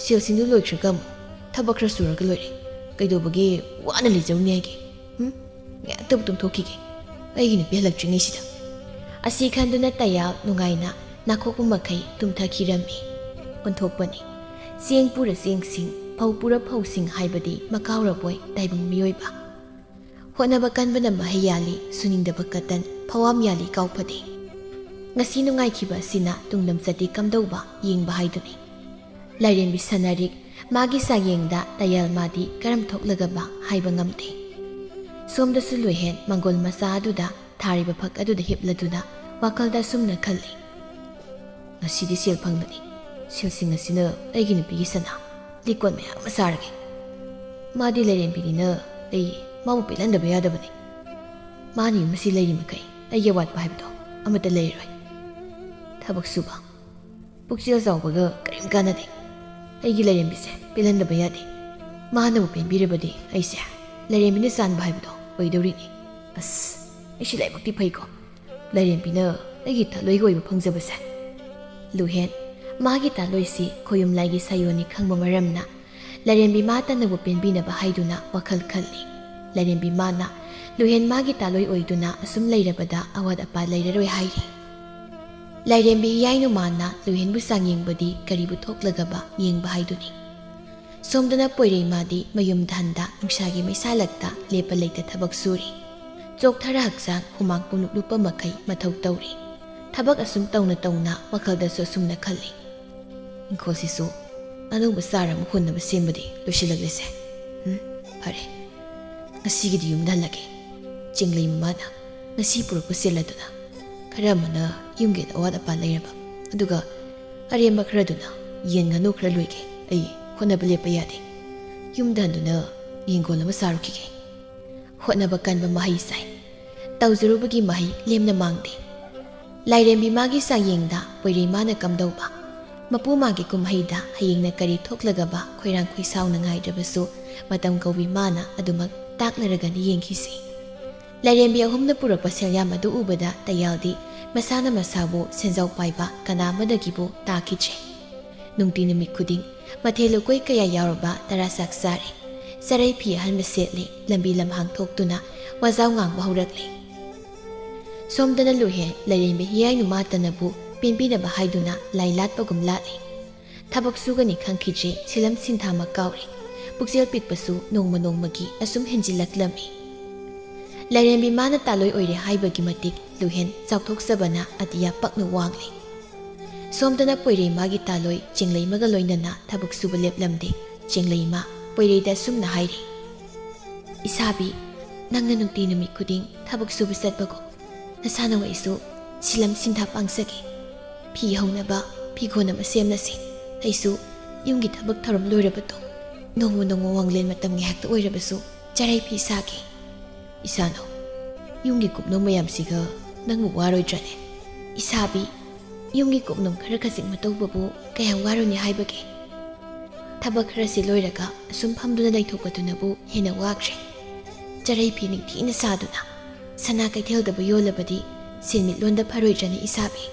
ꯁꯦꯜꯁꯤꯡꯗꯨ ꯂꯣꯏꯈ꯭ꯔꯒ ꯑꯃꯨꯛ ꯊꯕꯛ ꯈꯔ ꯁꯨꯔꯒ ꯂꯣꯏꯔꯦ꯫ ꯀꯩꯗꯧꯕꯒꯤ ꯋꯥꯅ ꯂꯩꯖꯔꯨꯅꯤ ꯍꯥꯏꯒꯦ? ꯎꯝ? ꯉꯥꯏꯍꯥꯛꯇꯕꯨ ꯇꯨꯝꯊꯣꯛꯈꯤꯒꯦ, ꯑꯩꯒꯤ ꯅꯨꯄꯤ ꯍꯜꯂꯛꯇ꯭ꯔꯤꯉꯩꯁꯤꯗ꯫ ꯑꯁꯤ ꯈꯟꯗꯨꯅ ꯇꯌꯥꯜ ꯅꯨꯡꯉꯥꯏꯅ ꯅꯥꯈꯣꯛꯄ ꯃꯈꯩ ꯇꯨꯝꯊꯈꯤꯔꯝꯃꯤ꯫ ꯑꯣꯟꯊꯣꯛꯄꯅꯤ꯫ ꯆꯦꯡ ꯄꯨꯔ ꯆꯦꯡꯁꯤꯡ, ꯐꯧ ꯄꯨꯔ ꯐꯧꯁꯤꯡ ꯍꯥꯏꯕꯗꯤ ꯃꯀꯥꯎꯔꯕꯣꯏ ꯇꯥꯏꯕꯪ ꯃꯤꯑꯣꯏꯕ꯫ ꯍꯣꯠꯅꯕ ꯀꯟꯕꯅ ꯃꯍꯩ ꯌꯥꯜꯂꯤ, ꯁꯨꯅꯤꯡꯗꯕ ꯀꯇꯟ, ꯐꯋꯥꯝ ꯌꯥꯜꯂꯤ ꯀꯥꯎ ꯐꯗꯦ꯫ ꯉꯁꯤ ꯅꯨꯡꯉꯥꯏꯈꯤꯕ ꯑꯁꯤꯅ ꯇꯨꯡ ꯂꯝꯆꯠꯇꯤ ꯀꯝꯗꯧꯕ ꯌꯦꯡꯕ ꯍꯥꯏꯗꯨꯅꯤ꯫ ꯂꯥꯏꯔꯦꯝꯕꯤ ꯁꯅꯥꯔꯤꯛ, ꯃꯥꯒꯤ ꯆꯥꯡꯌꯦꯡꯗ ꯇꯌꯥꯜ ꯃꯥꯗꯤ ꯀꯔꯝ ꯊꯣꯛꯂꯒꯕ ꯍꯥꯏꯕ ꯉꯝꯗꯦ꯫ ꯁꯣꯝꯗꯁꯨ ꯂꯣꯏꯍꯦꯟ ꯃꯪꯒꯣꯜ ꯃꯆꯥ ꯑꯗꯨꯗ ꯊꯥꯔꯤꯕ ꯐꯛ ꯑꯗꯨꯗ ꯍꯤꯞꯂꯗꯨꯅ ꯋꯥꯈꯜꯗ ꯑꯁꯨꯝꯅ ꯈꯜꯂꯤ꯫ ꯉꯁꯤꯗꯤ ꯁꯦꯜ ꯐꯪꯕꯅꯤ꯫ ꯁꯦꯜꯁꯤꯡ ꯑꯁꯤꯅ ꯑꯩꯒꯤ ꯅꯨꯄꯤꯒꯤ ꯁꯅꯥ, ꯂꯤꯛꯀꯣꯟ ꯃꯌꯥꯝ ꯑꯃ ꯁꯥꯔꯒꯦ꯫ ꯃꯥꯗꯤ ꯂꯥꯏꯔꯦꯝꯕꯤꯅꯤꯅ ꯑꯩ ꯃꯥꯕꯨ ꯄꯦꯜꯍꯟꯗꯕ ꯌꯥꯗꯕꯅꯤ꯫ ꯃꯥꯅ ꯌꯨꯝ ꯑꯁꯤ ꯂꯩꯔꯤ ꯃꯈꯩ ꯑꯩꯒꯤ ꯑꯋꯥꯠꯄ ꯍꯥꯏꯕꯗꯣ ꯑꯃꯠꯇ ꯂꯩꯔꯔꯣꯏ꯫ ꯊꯕꯛ ꯁꯨꯕ, ꯄꯨꯛꯆꯦꯜ ꯆꯥꯎꯕꯒ ꯀꯔꯤꯝ ꯀꯥꯟꯅꯗꯦ꯫ ꯑꯩꯒꯤ ꯂꯥꯏꯔꯦꯝꯕꯤꯁꯦ ꯄꯦꯜꯍꯟꯗꯕ ꯌꯥꯗꯦ꯫ ꯃꯥꯅꯕꯨ ꯄꯦꯟꯕꯤꯔꯕꯗꯤ ꯑꯩꯁꯦ ꯂꯥꯏꯔꯦꯝꯕꯤꯅ ꯆꯥꯟꯕ ꯍꯥꯏꯕꯗꯣ ꯑꯣꯏꯗꯧꯔꯤꯅꯤ꯫ ꯑꯁ, ꯑꯩꯁꯤ ꯂꯥꯏꯕꯛꯇꯤ ꯐꯩꯀꯣ꯫ ꯂꯥꯏꯔꯦꯝꯕꯤꯅ ꯑꯩꯒꯤ ꯊꯥꯂꯣꯏꯒ ꯑꯣꯏꯕ ꯐꯪꯖꯕꯁꯦ꯫ ꯂꯨꯍꯦꯟ, ꯃꯥꯒꯤ ꯊꯥꯂꯣꯏꯁꯤ ꯈꯣꯌꯨꯝ ꯂꯥꯏꯒꯤ ꯁꯥꯌꯣꯟꯅꯤ ꯈꯪꯕ ꯃꯔꯝꯅ ꯂꯥꯏꯔꯦꯝꯕꯤ ꯃꯥ ꯇꯟꯅꯕꯨ ꯄꯦꯟꯕꯤꯅꯕ ꯍꯥꯏꯗꯨꯅ ꯋꯥꯈꯜ ꯈꯜꯂꯤ꯫ ꯂꯥꯏꯔꯦꯝꯕꯤ ꯃꯥꯅ ꯂꯨꯍꯦꯟ ꯃꯥꯒꯤ ꯊꯥꯂꯣꯏ ꯑꯣꯏꯗꯨꯅ ꯑꯁꯨꯝ ꯂꯩꯔꯕꯗ ꯑꯋꯥꯠ ꯑꯄꯥ ꯂꯩꯔꯔꯣꯏ ꯍꯥꯏꯔꯤ꯫ ꯂꯥꯏꯔꯦꯝꯕꯤ ꯍꯤꯌꯥꯏ ꯅꯨꯃꯥꯅ ꯂꯨꯍꯦꯟꯕꯨ ꯆꯥꯡꯌꯦꯡꯕꯗꯤ ꯀꯔꯤꯕꯨ ꯊꯣꯛꯂꯒꯕ ꯌꯦꯡꯕ ꯍꯥꯏꯗꯨꯅꯤ꯫ ꯁꯣꯝꯗꯅ ꯄꯣꯏꯔꯩꯃꯥꯗꯤ ꯃꯌꯨꯝꯗ ꯍꯟꯗ ꯅꯨꯡꯁꯥꯒꯤ ꯃꯩꯁꯥꯂꯛꯇ ꯂꯦꯞꯄ ꯂꯩꯇ ꯊꯕꯛ ꯁꯨꯔꯤ꯫ ꯆꯣꯛꯊꯔ ꯍꯛꯆꯥꯡ ꯍꯨꯃꯥꯡ ꯄꯨꯡꯂꯨꯞ ꯂꯨꯞꯄ ꯃꯈꯩ ꯃꯊꯧ ꯇꯧꯔꯤ꯫ ꯊꯕꯛ ꯑꯁꯨꯝ ꯇꯧꯅ ꯇꯧꯅ ꯋꯥꯈꯜꯗꯁꯨ ꯑꯁꯨꯝꯅ ꯈꯜꯂꯤ꯫ ꯏꯪꯈꯣꯜꯁꯤꯁꯨ ꯑꯅꯧꯕ ꯆꯥꯔ ꯑꯃ ꯍꯨꯟꯅꯕ ꯁꯦꯝꯕꯗꯤ ꯂꯣꯏꯁꯤꯜꯂꯛꯂꯦꯁꯦ꯫ ꯎꯝ, ꯐꯔꯦ꯫ ꯉꯁꯤꯒꯤꯗꯤ ꯌꯨꯝꯗ ꯍꯜꯂꯒꯦ꯫ ꯆꯤꯡꯂꯩ ꯃꯃꯥꯅ ꯉꯁꯤ ꯄꯨꯔꯛꯄ ꯁꯦꯜ ꯑꯗꯨꯅ ꯈꯔ ꯑꯃꯅ ꯌꯨꯝꯒꯤ ꯑꯋꯥꯠ ꯑꯄꯥ ꯂꯩꯔꯕ, ꯑꯗꯨꯒ ꯑꯔꯦꯝꯕ ꯈꯔꯗꯨꯅ ꯌꯦꯟ ꯉꯥꯅꯨ ꯈꯔ ꯂꯣꯏꯒꯦ꯫ ꯑꯩ ꯍꯣꯠꯅꯕ ꯂꯦꯞꯄ ꯌꯥꯗꯦ꯫ ꯌꯨꯝꯗ ꯍꯟꯗꯨꯅ ꯌꯦꯟꯒꯣꯜ ꯑꯃ ꯁꯥꯔꯨꯈꯤꯒꯦ꯫ ꯍꯣꯠꯅꯕ ꯀꯟꯕ ꯃꯍꯩ ꯆꯥꯏ꯫ ꯇꯧꯖꯔꯨꯕꯒꯤ ꯃꯍꯩ ꯂꯦꯝꯅ ꯃꯥꯡꯗꯦ꯫ ꯂꯥꯏꯔꯦꯝꯕꯤ ꯃꯥꯒꯤ ꯆꯥꯡꯌꯦꯡꯗ ꯄꯣꯏꯔꯩꯃꯥꯅ ꯀꯝꯗꯧꯕ? ꯃꯄꯨ ꯃꯥꯒꯤ ꯀꯨꯝꯍꯩꯗ ꯍꯌꯦꯡꯅ ꯀꯔꯤ ꯊꯣꯛꯂꯒꯕ ꯈꯣꯏꯔꯥꯡ ꯈꯣꯏꯁꯥꯎꯅ ꯉꯥꯏꯗ꯭ꯔꯕꯁꯨ ꯃꯇꯝ ꯀꯧꯕꯤ ꯃꯥꯅ ꯑꯗꯨꯃꯛ ꯇꯥꯛꯅꯔꯒꯅꯤ ꯌꯦꯡꯈꯤꯁꯤ꯫ ꯂꯥꯏꯔꯦꯝꯕꯤ ꯑꯍꯨꯝꯅ ꯄꯨꯔꯛꯄ ꯁꯦꯜꯌꯥꯝ ꯑꯗꯨ ꯎꯕꯗ ꯇꯌꯥꯜꯗꯤ ꯃꯁꯥꯅ ꯃꯁꯥꯕꯨ ꯁꯦꯟꯖꯥꯎ ꯄꯥꯏꯕ ꯀꯅꯥ ꯑꯃꯗꯒꯤꯕꯨ ꯇꯥꯈꯤꯗ꯭ꯔꯦ꯫ ꯅꯨꯡꯇꯤ ꯅꯨꯃꯤꯠ ꯈꯨꯗꯤꯡ ꯃꯊꯦꯜ ꯂꯨꯀꯣꯏ ꯀꯌꯥ ꯌꯥꯎꯔꯕ ꯇꯔꯥ ꯆꯥꯛ ꯆꯥꯔꯦ꯫ ꯆꯔꯩ ꯐꯤ ꯑꯍꯟꯕ ꯁꯦꯠꯂꯦ, ꯂꯝꯕꯤ ꯂꯝꯍꯥꯡ ꯊꯣꯛꯇꯨꯅ ꯋꯥꯖꯥꯎ ꯉꯥꯡꯕ ꯍꯧꯔꯛꯂꯦ꯫ ꯁꯣꯝꯗꯅ ꯂꯨꯍꯦꯟ ꯂꯥꯏꯔꯦꯝꯕꯤ ꯍꯤꯌꯥꯏꯅꯨ ꯃꯥꯇꯅꯕꯨ ꯄꯦꯟꯕꯤꯅꯕ ꯍꯥꯏꯗꯨꯅ ꯂꯥꯏ ꯂꯥꯠꯄꯒꯨꯝ ꯂꯥꯠꯂꯤ꯫ ꯊꯕꯛ ꯁꯨꯒꯅꯤ ꯈꯪꯈꯤꯗ꯭ꯔꯦ, ꯁꯤꯂꯝ ꯁꯤꯟꯊꯥꯃꯛ ꯀꯥꯎꯔꯦ꯫ ꯄꯨꯛꯆꯦꯜ ꯄꯤꯛꯄꯁꯨ ꯅꯣꯡꯃ ꯅꯣꯡꯃꯒꯤ ꯑꯁꯨꯝ ꯍꯦꯟꯖꯤꯜꯂꯛꯂꯝꯃꯤ꯫ ꯂꯥꯏꯔꯦꯝꯕꯤ ꯃꯥꯅ ꯇꯥꯂꯣꯏ ꯑꯣꯏꯔꯦ ꯍꯥꯏꯕꯒꯤ ꯃꯇꯤꯛ ꯂꯨꯍꯦꯟ ꯆꯥꯎꯊꯣꯛꯆꯕꯅ ꯑꯇꯤꯌꯥ ꯄꯛꯅ ꯋꯥꯡꯂꯦ꯫ ꯁꯣꯝꯗꯅ ꯄꯣꯏꯔꯩ ꯃꯥꯒꯤ ꯇꯥꯂꯣꯏ ꯆꯦꯡꯂꯩꯃꯒ ꯂꯣꯏꯅꯅ ꯊꯕꯛ ꯁꯨꯕ ꯂꯦꯞꯂꯝꯗꯦ꯫ ꯆꯦꯡꯂꯩꯃ ꯄꯣꯏꯔꯩꯗ ꯑꯁꯨꯝꯅ ꯍꯥꯏꯔꯤ, "ꯏꯁꯥꯕꯤ, ꯅꯪꯅ ꯅꯨꯡꯇꯤ ꯅꯨꯃꯤꯠ ꯈꯨꯗꯤꯡ ꯊꯕꯛ ꯁꯨꯕ ꯆꯠꯄꯒꯨꯝ ꯅꯁꯥ ꯅꯋꯥꯏꯁꯨ ꯁꯤꯂꯝ ꯁꯤꯟꯊꯥ ꯄꯥꯡꯖꯒꯦ꯫ ꯐꯤ ꯍꯧꯅꯕ ꯐꯤꯒꯣꯟ ꯑꯃ ꯁꯦꯝꯂꯁꯤ꯫ ꯑꯩꯁꯨ ꯌꯨꯝꯒꯤ ꯊꯕꯛ ꯊꯧꯔꯝ ꯂꯣꯏꯔꯕꯗꯣ ꯅꯣꯡꯃ ꯅꯣꯡꯃ ꯋꯥꯡꯂꯦꯟ ꯃꯇꯝ ꯉꯥꯏꯍꯥꯛꯇ ꯑꯣꯏꯔꯕꯁꯨ ꯆꯔꯩ ꯐꯤ ꯁꯥꯒꯦ꯫" "ꯏꯁꯥꯅꯧ, ꯌꯨꯝꯒꯤ ꯀꯨꯞꯅꯣꯝ ꯃꯌꯥꯝꯁꯤꯒ ꯅꯪꯕꯨ ꯋꯥꯔꯣꯏꯗ꯭ꯔꯅꯦ?" "ꯏꯁꯥꯕꯤ, ꯌꯨꯝꯒꯤ ꯀꯨꯞꯅꯣꯝ ꯈꯔ ꯈꯖꯤꯛ ꯃꯇꯧꯕꯕꯨ ꯀꯌꯥꯝ ꯋꯥꯔꯨꯅꯤ ꯍꯥꯏꯕꯒꯦ? ꯊꯕꯛ ꯈꯔꯁꯤ ꯂꯣꯏꯔꯒ ꯑꯁꯨꯝ ꯐꯝꯗꯨꯅ ꯂꯩꯊꯣꯛꯄꯗꯨꯅꯕꯨ ꯍꯦꯟꯅ ꯋꯥꯈ꯭ꯔꯦ꯫ ꯆꯔꯩ ꯐꯤ ꯅꯤꯡꯊꯤꯅ ꯁꯥꯗꯨꯅ ꯁꯅꯥ ꯀꯩꯊꯦꯜꯗꯕꯨ ꯌꯣꯜꯂꯕꯗꯤ ꯁꯦꯟꯃꯤꯠꯂꯣꯟꯗ ꯐꯔꯣꯏꯗ꯭ꯔꯅꯤ ꯏꯁꯥꯕꯤ?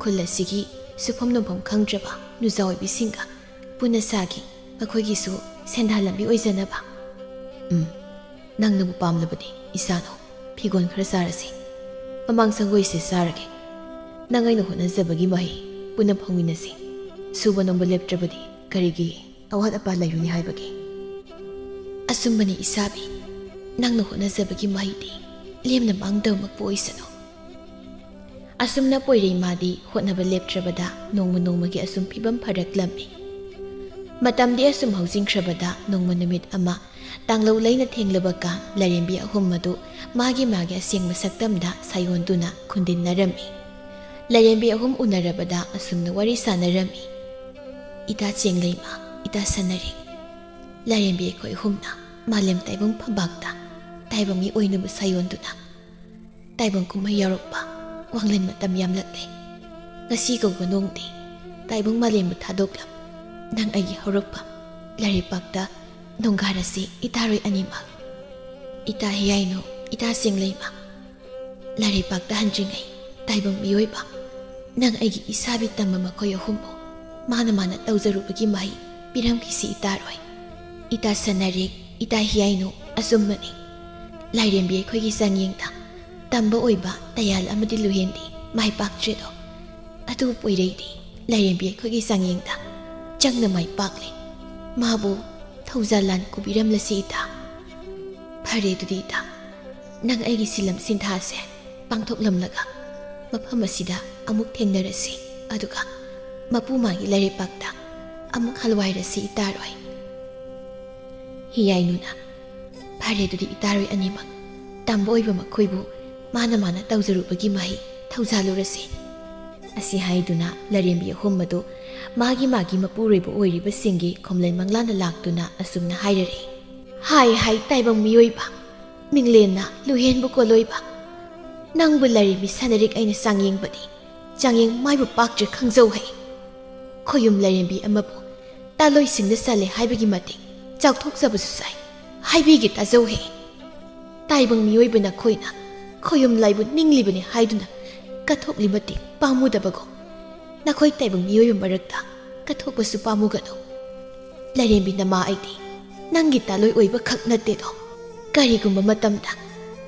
ꯈꯨꯜ ꯑꯁꯤꯒꯤ ꯁꯨꯐꯝ ꯅꯣꯝꯐꯝ ꯈꯪꯗ꯭ꯔꯕ ꯅꯨꯖꯥ ꯑꯣꯏꯕꯤꯁꯤꯡꯒ ꯄꯨꯟꯅ ꯁꯥꯒꯦ, ꯃꯈꯣꯏꯒꯤꯁꯨ ꯁꯦꯟꯗꯥꯟ ꯂꯝꯕꯤ ꯑꯣꯏꯖꯅꯕ꯫" "ꯎꯝ, ꯅꯪꯅꯕꯨ ꯄꯥꯝꯂꯕꯗꯤ ꯏꯁꯥꯅꯧ, ꯐꯤꯒꯣꯟ ꯈꯔ ꯁꯥꯔꯁꯤ꯫ ꯃꯃꯥꯡ ꯁꯪꯒꯣꯏꯁꯦ ꯁꯥꯔꯒꯦ꯫ ꯅꯪ ꯑꯩꯅ ꯍꯣꯠꯅꯖꯕꯒꯤ ꯃꯍꯩ ꯄꯨꯟꯅ ꯐꯪꯃꯤꯟꯅꯁꯤ꯫ ꯁꯨꯕ ꯅꯣꯝꯕ ꯂꯦꯞꯇ꯭ꯔꯕꯗꯤ ꯀꯔꯤꯒꯤ ꯑꯋꯥꯠ ꯑꯄꯥ ꯂꯩꯔꯨꯅꯤ ꯍꯥꯏꯕꯒꯦ?" "ꯑꯆꯨꯝꯕꯅꯤ ꯏꯁꯥꯕꯤ, ꯅꯪꯅ ꯍꯣꯠꯅꯖꯕꯒꯤ ꯃꯍꯩꯗꯤ ꯂꯦꯝꯅ ꯃꯥꯡꯗꯕꯃꯛꯄꯨ ꯑꯣꯏꯁꯅꯨ꯫" ꯑꯁꯨꯝꯅ ꯄꯣꯏꯔꯩ ꯃꯥꯗꯤ ꯍꯣꯠꯅꯕ ꯂꯦꯞꯇ꯭ꯔꯕꯗ ꯅꯣꯡꯃ ꯅꯣꯡꯃꯒꯤ ꯑꯁꯨꯝ ꯐꯤꯕꯝ ꯐꯔꯛꯂꯝꯃꯤ꯫ ꯃꯇꯝꯗꯤ ꯑꯁꯨꯝ ꯍꯧꯖꯤꯟꯈ꯭ꯔꯕꯗ ꯅꯣꯡꯃ ꯅꯨꯃꯤꯠ ꯑꯃ ꯇꯥꯡꯂꯧ ꯂꯩꯅ ꯊꯦꯡꯂꯕ ꯀꯥꯟ ꯂꯥꯏꯔꯦꯝꯕꯤ ꯑꯍꯨꯝ ꯑꯗꯨ ꯃꯥꯒꯤ ꯃꯥꯒꯤ ꯑꯁꯦꯡꯕ ꯁꯛꯇꯝꯗ ꯁꯥꯌꯣꯟꯗꯨꯅ ꯈꯨꯟꯗꯤꯟꯅꯔꯝꯃꯤ꯫ ꯂꯥꯏꯔꯦꯝꯕꯤ ꯑꯍꯨꯝ ꯎꯅꯔꯕꯗ ꯑꯁꯨꯝꯅ ꯋꯥꯔꯤ ꯁꯥꯟꯅꯔꯝꯃꯤ꯫ "ꯏꯇꯥ ꯆꯦꯡꯂꯩꯃ, ꯏꯇꯥ ꯁꯅꯔꯤꯛ, ꯂꯥꯏꯔꯦꯝꯕꯤ ꯑꯩꯈꯣꯏ ꯑꯍꯨꯝꯅ ꯃꯥꯂꯦꯝ ꯇꯥꯏꯕꯪ ꯐꯝꯕꯥꯛꯇ ꯇꯥꯏꯕꯪ ꯃꯤ ꯑꯣꯏꯅꯕ ꯁꯥꯌꯣꯟꯗꯨꯅ ꯇꯥꯏꯕꯪ ꯀꯨꯝꯍꯩ ꯌꯥꯎꯔꯛꯄ ꯋꯥꯡꯂꯦꯟ ꯃꯇꯝ ꯌꯥꯝꯂꯛꯂꯦ꯫ ꯉꯁꯤ ꯀꯧꯕ ꯅꯣꯡꯗꯤ ꯇꯥꯏꯕꯪ ꯃꯥꯂꯦꯝꯕꯨ ꯊꯥꯗꯣꯛꯂꯝ꯫ ꯅꯪ ꯑꯩꯒꯤ ꯍꯧꯔꯛꯐꯝ ꯂꯥꯏꯔꯩꯄꯥꯛꯇ ꯅꯣꯡꯒꯥꯔꯁꯤ ꯏꯇꯥꯔꯣꯏ ꯑꯅꯤꯃꯛ, ꯏꯇꯥ ꯍꯤꯌꯥꯏꯅꯨ, ꯏꯇꯥ ꯆꯦꯡꯂꯩꯃ, ꯂꯥꯏꯔꯩꯄꯥꯛꯇ ꯍꯟꯗ꯭ꯔꯤꯉꯩ ꯇꯥꯏꯕꯪ ꯃꯤꯑꯣꯏꯕ ꯅꯪ ꯑꯩꯒꯤ ꯏꯁꯥꯕꯤ ꯇꯝꯕ ꯃꯈꯣꯏ ꯑꯍꯨꯝꯕꯨ ꯃꯥꯅ ꯃꯥꯅ ꯇꯧꯖꯔꯨꯕꯒꯤ ꯃꯍꯩ ꯄꯤꯔꯝꯈꯤꯁꯤ ꯏꯇꯥꯔꯣꯏ꯫ ꯏꯇꯥ ꯁꯅꯔꯤꯛ, ꯏꯇꯥ ꯍꯤꯌꯥꯏꯅꯨ, ꯑꯆꯨꯝꯕꯅꯤ꯫ ꯂꯥꯏꯔꯦꯝꯕꯤ ꯑꯩꯈꯣꯏꯒꯤ ꯆꯥꯡꯌꯦꯡꯗ ꯇꯝꯕ ꯑꯣꯏꯕ ꯇꯌꯥꯜ ꯑꯃꯗꯤ ꯂꯨꯍꯦꯟꯗꯤ ꯃꯥꯏ ꯄꯥꯛꯇ꯭ꯔꯦꯗꯣ꯫ ꯑꯗꯨ ꯄꯣꯏꯔꯩꯗꯤ ꯂꯥꯏꯔꯦꯝꯕꯤ ꯑꯩꯈꯣꯏꯒꯤ ꯆꯥꯡꯌꯦꯡꯗ ꯆꯪꯅ ꯃꯥꯏ ꯄꯥꯛꯂꯦ꯫ ꯃꯥꯕꯨ ꯊꯧꯖꯥꯜ ꯂꯥꯟ ꯀꯨꯕꯤꯔꯝꯂꯁꯤ ꯏꯇꯥ꯫ ꯐꯔꯦ ꯑꯗꯨꯗꯤ ꯏꯇꯥ, ꯅꯪ ꯑꯩꯒꯤ ꯁꯤꯂꯝ ꯁꯤꯟꯊꯥꯁꯦ ꯄꯥꯡꯊꯣꯛꯂꯝꯂꯒ ꯃꯐꯝ ꯑꯁꯤꯗ ꯑꯃꯨꯛ ꯊꯦꯡꯅꯔꯁꯤ꯫ ꯑꯗꯨꯒ ꯃꯄꯨ ꯃꯥꯒꯤ ꯂꯥꯏꯔꯩꯄꯥꯛꯇ ꯑꯃꯨꯛ ꯍꯜꯋꯥꯏꯔꯁꯤ ꯏꯇꯥꯔꯣꯏ꯫ ꯍꯤꯌꯥꯏꯅꯨꯅ, ꯐꯔꯦ ꯑꯗꯨꯗꯤ ꯏꯇꯥꯔꯣꯏ ꯑꯅꯤꯃꯛ ꯇꯝꯕ ꯑꯣꯏꯕ ꯃꯈꯣꯏꯕꯨ ꯃꯥꯅ ꯃꯥꯅ ꯇꯧꯖꯔꯨꯕꯒꯤ ꯃꯍꯩ ꯊꯧꯖꯥꯜꯂꯨꯔꯁꯤ꯫ ꯑꯁꯤ ꯍꯥꯏꯗꯨꯅ ꯂꯥꯏꯔꯦꯝꯕꯤ ꯑꯍꯨꯝ ꯑꯗꯨ ꯃꯥꯒꯤ ꯃꯥꯒꯤ ꯃꯄꯨꯔꯣꯏꯕ ꯑꯣꯏꯔꯤꯕꯁꯤꯡꯒꯤ ꯈꯣꯝꯂꯩ ꯃꯪꯂꯥꯟꯗ ꯂꯥꯛꯇꯨꯅ ꯑꯁꯨꯝꯅ ꯍꯥꯏꯔꯔꯦ꯫ ꯍꯥꯏ ꯍꯥꯏ ꯇꯥꯏꯕꯪ ꯃꯤꯑꯣꯏꯕ, ꯃꯤꯡꯂꯦꯟꯅ ꯂꯨꯍꯦꯟꯕꯨ ꯀꯣꯜꯂꯣꯏꯕ, ꯅꯪꯕꯨ ꯂꯥꯏꯔꯦꯝꯕꯤ ꯁꯅꯔꯤꯛ ꯑꯩꯅ ꯆꯥꯡꯌꯦꯡꯕꯗꯤ ꯆꯥꯡꯌꯦꯡ ꯃꯥꯏꯕꯨ ꯄꯥꯛꯇ꯭ꯔꯦ ꯈꯪꯖꯧ ꯍꯩ꯫ ꯈꯣꯌꯨꯝ ꯂꯥꯏꯔꯦꯝꯕꯤ ꯑꯃꯕꯨ ꯇꯥꯂꯣꯏꯁꯤꯡꯗ ꯆꯜꯂꯦ ꯍꯥꯏꯕꯒꯤ ꯃꯇꯤꯛ ꯆꯥꯎꯊꯣꯛꯆꯕꯁꯨ ꯁꯥꯏ꯫ ꯍꯥꯏꯕꯤꯒꯦ ꯇꯥꯖꯧ ꯍꯦ꯫ ꯇꯥꯏꯕꯪ ꯃꯤꯑꯣꯏꯕ ꯅꯈꯣꯏꯅ ꯈꯣꯌꯨꯝ ꯂꯥꯏꯕꯨ ꯅꯤꯡꯂꯤꯕꯅꯤ ꯍꯥꯏꯗꯨꯅ ꯀꯠꯊꯣꯛꯂꯤ ꯃꯇꯤꯛ ꯄꯥꯝꯃꯨꯗꯕꯒꯨꯝ, ꯅꯈꯣꯏ ꯇꯥꯏꯕꯪ ꯃꯤꯑꯣꯏꯕ ꯃꯔꯛꯇ ꯀꯠꯊꯣꯛꯄꯁꯨ ꯄꯥꯝꯃꯨꯒꯅꯨ꯫ ꯂꯥꯏꯔꯦꯝꯕꯤ ꯅꯃꯥ ꯑꯩꯗꯤ ꯅꯪꯒꯤ ꯇꯥꯂꯣꯏ ꯑꯣꯏꯕ ꯈꯛ ꯅꯠꯇꯦꯗꯣ꯫ ꯀꯔꯤꯒꯨꯝꯕ ꯃꯇꯝꯗ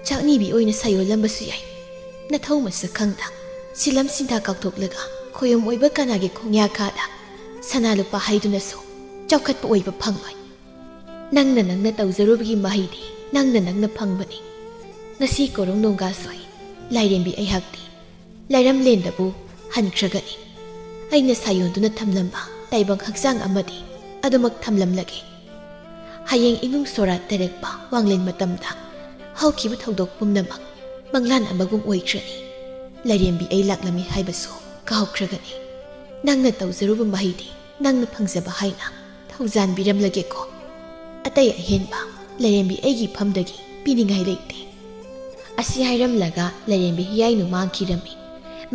ꯆꯥꯛꯅꯤꯕꯤ ꯑꯣꯏꯅ ꯁꯥꯌꯣꯜꯂꯝꯕꯁꯨ ꯌꯥꯏ꯫ ꯅꯊꯧ ꯃꯁꯛ ꯈꯪꯗ ꯁꯤꯂꯝ ꯁꯤꯟꯊꯥ ꯀꯥꯎꯊꯣꯛꯂꯒ ꯈꯣꯌꯨꯝ ꯑꯣꯏꯕ ꯀꯅꯥꯒꯤ ꯈꯣꯡꯌꯥꯈꯥꯗ ꯁꯅꯥ ꯂꯨꯄꯥ ꯍꯩꯗꯨꯅꯁꯨ ꯆꯥꯎꯈꯠꯄ ꯑꯣꯏꯕ ꯐꯪꯂꯣꯏ꯫ ꯅꯪꯅ ꯅꯪꯅ ꯇꯧꯖꯔꯨꯕꯒꯤ ꯃꯍꯩꯗꯤ ꯅꯪꯅ ꯅꯪꯅ ꯐꯪꯕꯅꯤ꯫ ꯉꯁꯤ ꯀꯣꯔꯣꯡ ꯅꯣꯡꯒꯥꯁꯣꯏ ꯂꯥꯏꯔꯦꯝꯕꯤ ꯑꯩꯍꯥꯛꯇꯤ ꯂꯩꯔꯝꯂꯦꯟꯗꯕꯨ ꯍꯟꯈ꯭ꯔꯒꯅꯤ꯫ ꯑꯩꯅ ꯁꯥꯌꯣꯟꯗꯨꯅ ꯊꯝꯂꯝꯕ ꯇꯥꯏꯕꯪ ꯍꯛꯆꯥꯡ ꯑꯃꯗꯤ ꯑꯗꯨꯃꯛ ꯊꯝꯂꯝꯂꯒꯦ꯫ ꯍꯌꯦꯡ ꯏꯃꯨꯡ ꯁꯣꯔꯥꯠ ꯇꯔꯛꯄ ꯋꯥꯡꯂꯦꯟ ꯃꯇꯝꯗ ꯍꯧꯈꯤꯕ ꯊꯧꯗꯣꯛ ꯄꯨꯝꯅꯃꯛ ꯃꯪꯂꯥꯟ ꯑꯃꯒꯨꯝ ꯑꯣꯏꯈ꯭ꯔꯅꯤ꯫ ꯂꯥꯏꯔꯦꯝꯕꯤ ꯑꯩ ꯂꯥꯛꯂꯝꯃꯤ ꯍꯥꯏꯕꯁꯨ ꯀꯥꯎꯈ꯭ꯔꯒꯅꯤ꯫ ꯅꯪꯅ ꯇꯧꯖꯔꯨꯕ ꯃꯍꯩꯗꯤ ꯅꯪꯅ ꯐꯪꯖꯕ ꯍꯥꯏꯅ ꯊꯧꯖꯥꯟꯕꯤꯔꯝꯂꯒꯦꯀꯣ꯫ ꯑꯇꯩ ꯑꯍꯦꯟꯕ ꯂꯥꯏꯔꯦꯝꯕꯤ ꯑꯩꯒꯤ ꯏꯐꯝꯗꯒꯤ ꯄꯤꯅꯤꯡꯉꯥꯏ ꯂꯩꯇꯦ꯫ ꯑꯁꯤ ꯍꯥꯏꯔꯝꯂꯒ ꯂꯥꯏꯔꯦꯝꯕꯤ ꯍꯤꯌꯥꯏꯅꯨ ꯃꯥꯡꯈꯤꯔꯝꯃꯤ꯫